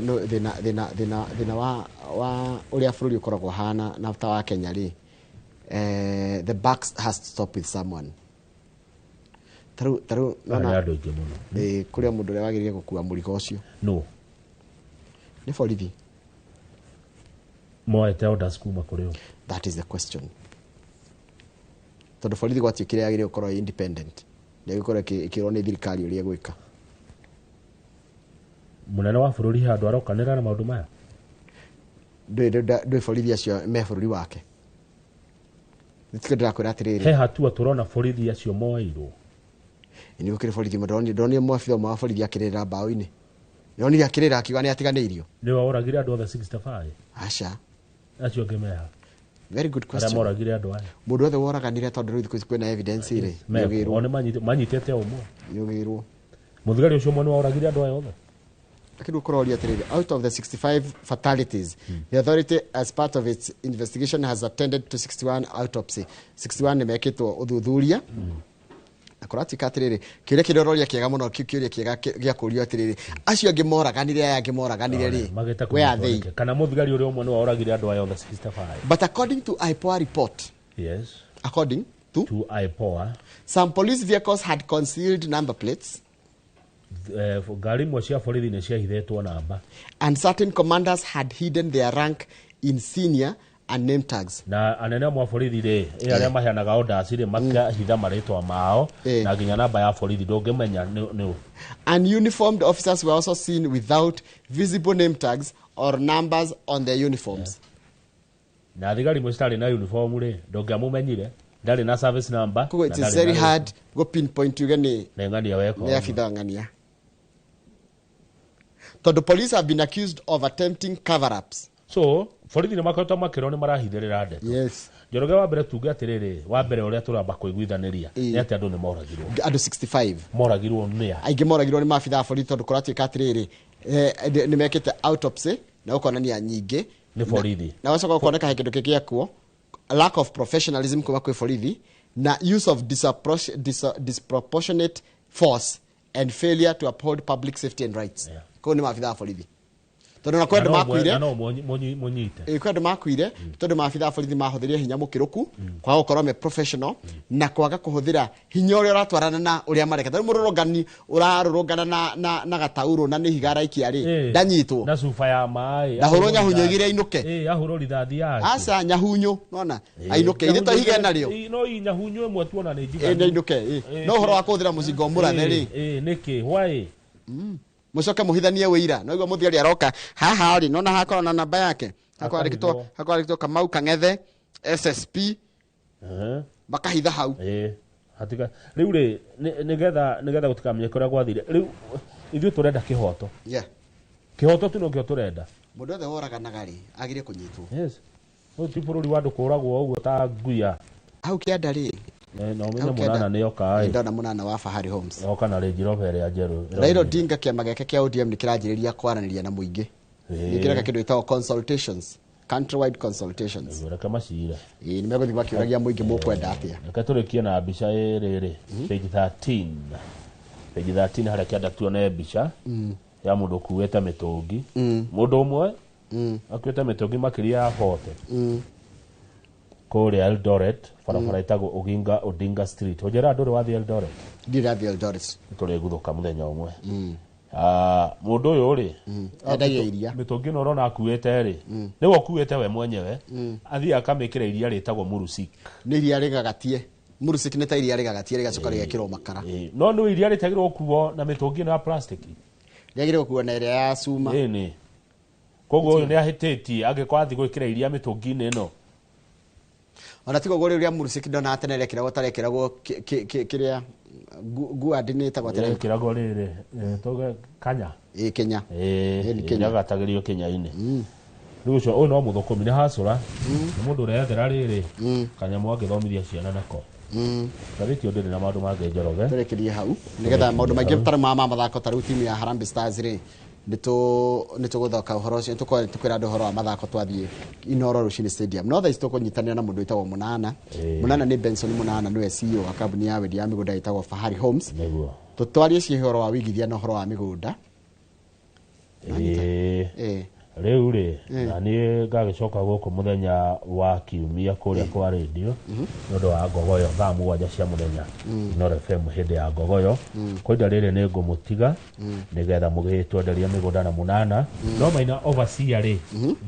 thĩna wa ũrĩa bũrũri ũkoragwo hana na ta wa Kenya rĩ, the buck has to stop with someone. Tarĩu Aya nĩ nona andũ aingĩ mũno. Kũrĩa mũndũ ũrĩa wagĩrĩire gũkua mũrigo ũcio. No. Nĩ borithi. Moete orders kuma kũrĩ ũ? That is the question. Tondũ borithi gwatuĩkire yagĩrĩire gũkorwo ĩ independent. Ndĩgũkorwo ĩkĩrwo nĩ thirikari ũrĩa ĩgwĩka. Mũnene wa bũrũri handũ arokanĩra na maũndũ maya? Ndũĩ borithi acio me bũrũri wake. Nĩtikĩo ndĩrakwĩra atĩrĩrĩ. He hatua tũrona borithi acio moeirwo. Nĩ gũkĩrĩ borithi, ndonire mwabitha ũmwe wa borithi akĩrĩrĩra mbaũ-inĩ. Ndonire akĩrĩra akiuga nĩ atiganĩirio. Nĩwe woragire andũ othe 65? Aca. Acio angĩ meha? Very good Arĩa question. moragire andũ aya. Mũndũ wothe woraganire, tondũ rĩu thikũ ici kwĩna evidence rĩ, Meko. nĩũgĩrwo. O nĩ manyitĩte o ũmwe. Nĩũgĩrwo. Mũthigari ũcio ũmwe nĩ woragire andũ aya othe. Lakini ũkũroria atĩrĩrĩ, out of the 65 fatalities, the authority as part of its investigation has attended to 61 autopsy. 61 nĩ mekĩtwo ũthuthuria. Na kũratuĩka atĩrĩrĩ, kĩũria kĩrĩa ũroria kĩega mũno, kĩu kĩũria kĩega gĩa kũũrio atĩrĩrĩ, acio angĩ moraganire, aya angĩ moraganire rĩ, Magĩte where are kũnyitwo they? nĩkĩ? Kana mũthigari ũrĩa ũmwe nĩ woragire andũ aya othe 65? But according to IPOA report, Yes. according to IPOA, some police vehicles had concealed number plates. Ngari imwe cia borithi nĩ ciahithĩtwo namba. And certain commanders had hidden their rank insignia and name tags. Na anene amwe a borithi rĩ, arĩa maheanaga orders rĩ, makahitha marĩtwa mao na nginya namba ya borithi ndũngĩmenya nĩ ũ. And uniformed officers were also seen without visible name tags or numbers on their uniforms. Na thigari imwe citarĩ na uniform rĩ, ndũngĩamũmenyire, ndarĩ na service number. Koguo Na it is ndarĩ very na hard go pinpoint uge nĩ nĩ ng'ania weka nĩ ũguo. abitha ng'ania. Tondũ police have been accused of attempting cover-ups. So borithi nĩ makoretwo makĩrwo nĩ marahithĩrĩra ndeto. Yes. Njoroge, wa mbere tuge atĩrĩrĩ, wa mbere ũrĩa tũramba kũiguithanĩria nĩ atĩ andũ nĩ moragirwo. Andũ 65. Moragirwo nĩ a? Aingĩ moragirwo nĩ maabitha a borithi, tondũ kũratuĩka atĩrĩrĩ, nĩ mekĩte autopsy na gũkonania nyingĩ nĩ borithi. Na gũcoka gũkoneka he kĩndũ kĩngĩ gĩakuo, lack of professionalism kuma kwĩ borithi na use of disproportionate force and failure to uphold public safety and rights. Koguo nĩ maabitha a borithi, tondũ na kwĩ andũ Na no makuire. Na no mũnyite. Kwĩ andũ makuire tondũ maabitha a borithi mahũthĩrire hinya mũkĩrũku, kwaga gũkorwo me professional na kwaga kũhũthĩra hinya ũrĩa ũratwarana na ũrĩa mareka. Tondũ mũrũrũngani ũrarũrũngana na gataurũ na nĩ ihiga araikia rĩ, ndanyitwo. Na cuba ya maĩ. Ndahũrwo nyahunyo igĩrĩ ainũke. Ahũrwo rithathi yake. Aca, nyahunyo nona ainũke, ithe to ihiga narĩo. No nyahunyo ĩmwe tuona nĩ njiganu. Nĩ ainũke. No ũhoro wa kũhũthĩra mũcinga mũrathe rĩ, Nĩkĩ? Why? Mũcoke mũhithanie wĩira. No igua mũthigari aroka haha rĩ, nona hakorwo na namba yake, Akahithwo. Hakwandĩkĩtwo Kamau Kang'ethe SSP, makahitha hau. Hatika rĩu rĩ, nĩgetha gũtikamenyeke ũrĩa gwathire, rĩu ithuĩ tũrenda kĩhoto. Kĩhoto tu nokĩo tũrenda. Mũndũ wothe woraganaga rĩ, agĩrĩire kũnyitwo. Yes, ũyũ ti bũrũri wa andũ kũragwo ũguo ta nguya. Hau kĩanda rĩ. Na ũmenye Hau kĩanda. mũnana nĩ oka ĩ. Ndona mũnana wa Fahari Homes. Oka na Range Rover ĩrĩa njerũ. Raila Odinga, kĩama gĩake kĩa ODM nĩ kĩranjĩrĩria kwaranĩria na mũingĩ. Nĩ kĩreka kĩndũ gĩtagwo consultations, countrywide consultations. Reke macire. Ĩĩ, nĩ megũthiĩ makĩũragia mũingĩ mũkwenda atĩa. Reke tũrĩkie na mbica ĩrĩrĩ, page 13, page 13 harĩa kĩanda tuone mbica ya mũndũ ũkuĩte mĩtũngi. Mũndũ ũmwe akuĩte mĩtũngi makĩria ya 40 kũrĩa Eldoret, barabara ĩtagwo Oginga Odinga Street. Ũnjĩra, ndũrĩ wathiĩ Eldoret? Ndirĩ ndathiĩ Eldoret. Nĩtũrĩguthũka mũthenya ũmwe. Ah, mũndũ ũyũ rĩ, Endagia iria. Mĩtũngi ĩno ũrona akuĩte rĩ, nĩwe ũkuĩte we mwenyewe, athiĩ akamĩkĩra iria rĩtagwo Murusik. Nĩ iria rĩgagatie. Murusik nĩ ta iria rĩgagatie rĩgacoka rĩgekĩrwo makara. No nĩ iria rĩtagĩrwo gũkuo na mĩtũngi ĩno ya plastic. Rĩagĩrĩirwo gũkuo na ĩrĩa ya cuma. Ĩni, koguo ũyũ nĩ ahĩtĩtie angĩkorwo athiĩ gwĩkĩra iria mĩtũngi-inĩ ĩno. Ona tiga ũguo, rĩu rĩa Murusik ndona tene rĩekĩragwo ta rĩekĩragwo kĩrĩa nguandi nĩ ĩtagwo atĩa? Rĩkĩragwo rĩrĩ, tuge kanya. Ĩĩ, Kenya. Ĩĩ, nĩ Kenya. Rĩagatagĩrio Kenya-inĩ. Rĩu ũcio ũyũ no mũthũkũmi, nĩ hacũra, nĩ mũndũ ũreyethera rĩrĩ kanyamũ angĩthomithia ciana nako. Ngathĩti ĩyo ndĩrĩ na maũndũ mangĩ, Njoroge. Tũrĩkĩrie hau nĩgetha maũndũ maingĩ tarĩ ma mathako, ta rĩu timu ya Harambee Stars rĩ, nĩ tũgũthaka ũhoro ũcio, nĩ tũkwĩra andũ ũhoro wa mathako twathiĩ Inoro rũcinĩ stadium. No thaa ici tũkũnyitanĩra na mũndũ wĩtagwo Mũnana. Mũnana nĩ Benson Mũnana, nĩwe CEO wa kambuni ya wendia ya mĩgũnda ĩtagwo Fahari Homes. Nĩguo. Tũtwarie ciĩ ũhoro wa wĩigithia na ũhoro wa mĩgũnda. Ĩĩ. Rĩu rĩ, na niĩ ngagĩcoka gũkũ mũthenya wa kiumia kũrĩa kwa rĩndio nĩ ũndũ wa ngogoyo thaa 7 cia mũthenya, Inooro FM hĩndĩ ya ngogoyo. Kwa ihinda rĩrĩ nĩ ngũmũtiga nĩgetha mũgĩtwenderie mĩgũnda na mũnana. No Maina Overseer rĩ,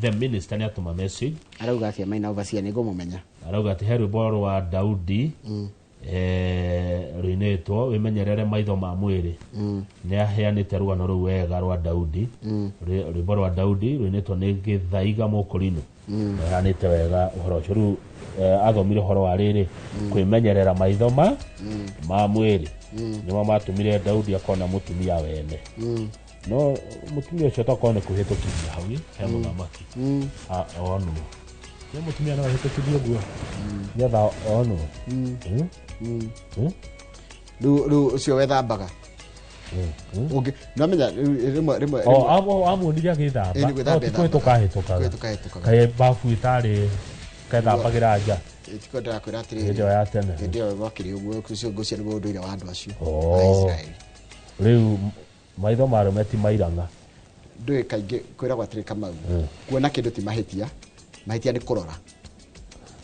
the minister nĩ atũma message. Arauga atĩa Maina Overseer? Nĩ ngũmũmenya. Arauga atĩ he rwĩmbo rwa Daudi rũinĩtwo wĩmenyerere maitho ma mwĩrĩ. Nĩ aheanĩte rũgano rũu wega rwa Daudi. Rwĩmbo rwa Daudi rũinĩtwo nĩ Gĩthaiga Mũkũrinũ. Aheanĩte wega ũhoro ũcio. Rĩu athomire ũhoro wa rĩrĩ, kwĩmenyerera maitho ma mwĩrĩ nĩmo matũmire Daudi akona mũtumia wene. No mũtumia ũcio tokorwo nĩ kũhĩtũkithia hau he mũthamaki onwo. Nĩ mũtumia no ahĩtũkithie ũguo nĩgetha onwo. Rĩu ũcio wethambaga. Ũngĩ no menya rĩmwe rĩmwe. O amuonire agĩthamba. Ĩĩ, nĩ gwĩthamba No ti kũhĩtũka ahĩtũkaga. Kũhĩtũka ahĩtũkaga. Kaĩ babu ĩtarĩ kethambagĩra nja. Tiko ndĩrakwĩra atĩrĩrĩ, Hĩndĩ ĩyo ya tene. Hĩndĩ ĩyo gwakĩrĩ ũguo, ũcio ngũcia nĩguo ũndũire wa andũ acio a Israeli. Rĩu maitho ma arũme ti mairang'a. Ndũĩ kaingĩ kwĩragwo atĩrĩ Kamau, kuona kĩndũ ti mahĩtia, mahĩtia nĩ kũrora.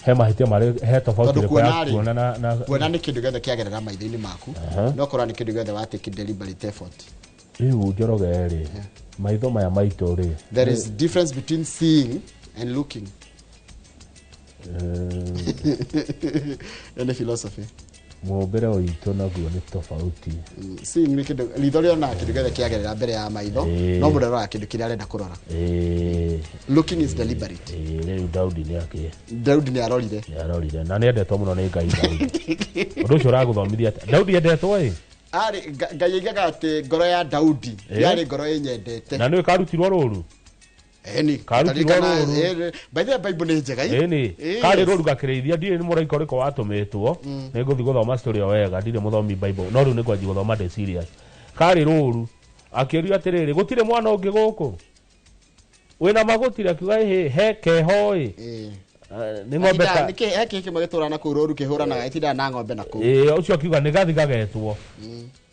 He mahĩtia marĩ he tofauti Tondũ ĩrĩkũ ya kuona rĩ, kuona na kuona nĩ kĩndũ gĩothe kĩagerera maitho-inĩ maku, no kũrora nĩ kĩndũ gĩothe wa take deliberate effort. Rĩu Njoroge rĩ, maitho maya maitũ rĩ, There is difference between seeing and looking. Ĩyo nĩ philosophy. Mũmbĩre witũ naguo nĩ tofauti. Seeing nĩ kĩndũ ritho rĩonaga kĩndũ gĩothe kĩagerera mbere ya maitho, no mũndũ aroraga kĩndũ kĩrĩa arenda kũrora. Looking is deliberate. Rĩu Daudi nĩ akĩ Daudi nĩ arorire. Nĩ arorire na nĩ endetwo mũno nĩ Ngai Daudi. Ũndũ ũcio ũragũthomithia atĩa? Daudi endetwo ĩ? Arĩ Ngai aigaga atĩ ngoro ya Daudi yarĩ ngoro ĩnyendete. Na nĩwe karutirwo rũru? Ĩni, Karutirwo taririkana, rũru. by the way, Bible nĩ njega. Ĩni, karĩ rũru gakĩrĩithia, ndiũĩ nĩ mũraika ũrĩkũ watũmĩtwo. Nĩ ngũthiĩ gũthoma story ĩyo wega, ndirĩ mũthomi Bible, no rĩu nĩ ngwanjia gũthoma ndĩ serious. Karĩ rũru, akĩũrio atĩrĩrĩ, gũtirĩ mwana ũngĩ gũkũ? Wĩna magũtirĩ, akiuga ĩhĩ, he keho ĩ. Nĩ ng'ombe ta Nĩkĩ he kĩĩ kĩmwe gĩtũraga na kũu rũru kĩhũranaga ĩtindaga na ng'ombe na kũu. Ĩĩ, ũcio akiuga nĩ gathi gagetwo.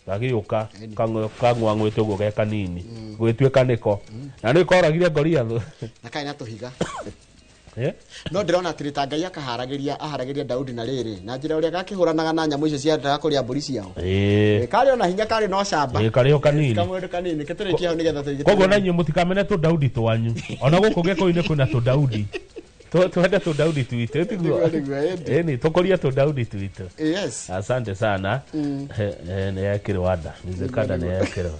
Gagĩũka, kang'wang'wĩte ũguo ge kanini. Gũgĩtuĩka nĩko. Na nĩ koragire Goliath. Na karĩ na tũhiga. No ndĩrona atĩrĩ ta Ngai akaharagĩria, aharagĩria Daudi na rĩrĩ, na njĩra ũrĩa gakĩhũranaga na nyamũ icio ciendaga kũrĩa mbũri ciao. Karĩ ona hinya, karĩ no camba. Ĩĩ, karĩ o kanini. Kamũndũ kanini, kĩtũrĩkie hau nĩgetha tũige. Koguo na inyuĩ mũtikamene tũ Daudi twanyu. Ona gũkũ Gĩkũyũ-inĩ kwĩna tũ Daudi. Twende tũ Daudi twitũ, tiguo? Nĩguo, nĩguo, ĩndĩ. Ĩni, tũkũrie tũ Daudi twitũ. Yes. Asante sana. Nĩ yekĩrwo nda. Nizekanda nĩ yekĩrwo.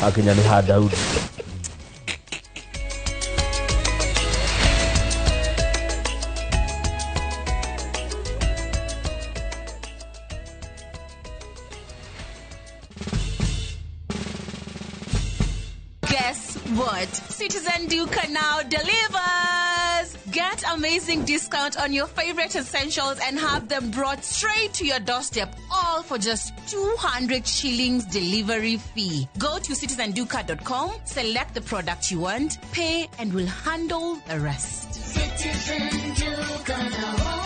Akinya nĩ ha Daudi. Guess what? Citizen Duka now delivers! Get amazing discount on your favorite essentials and have them brought straight to your doorstep, all for just 200 shillings delivery fee. Go to citizenduka.com, select the product you want, pay, and we'll handle the rest. Citizen Duka now.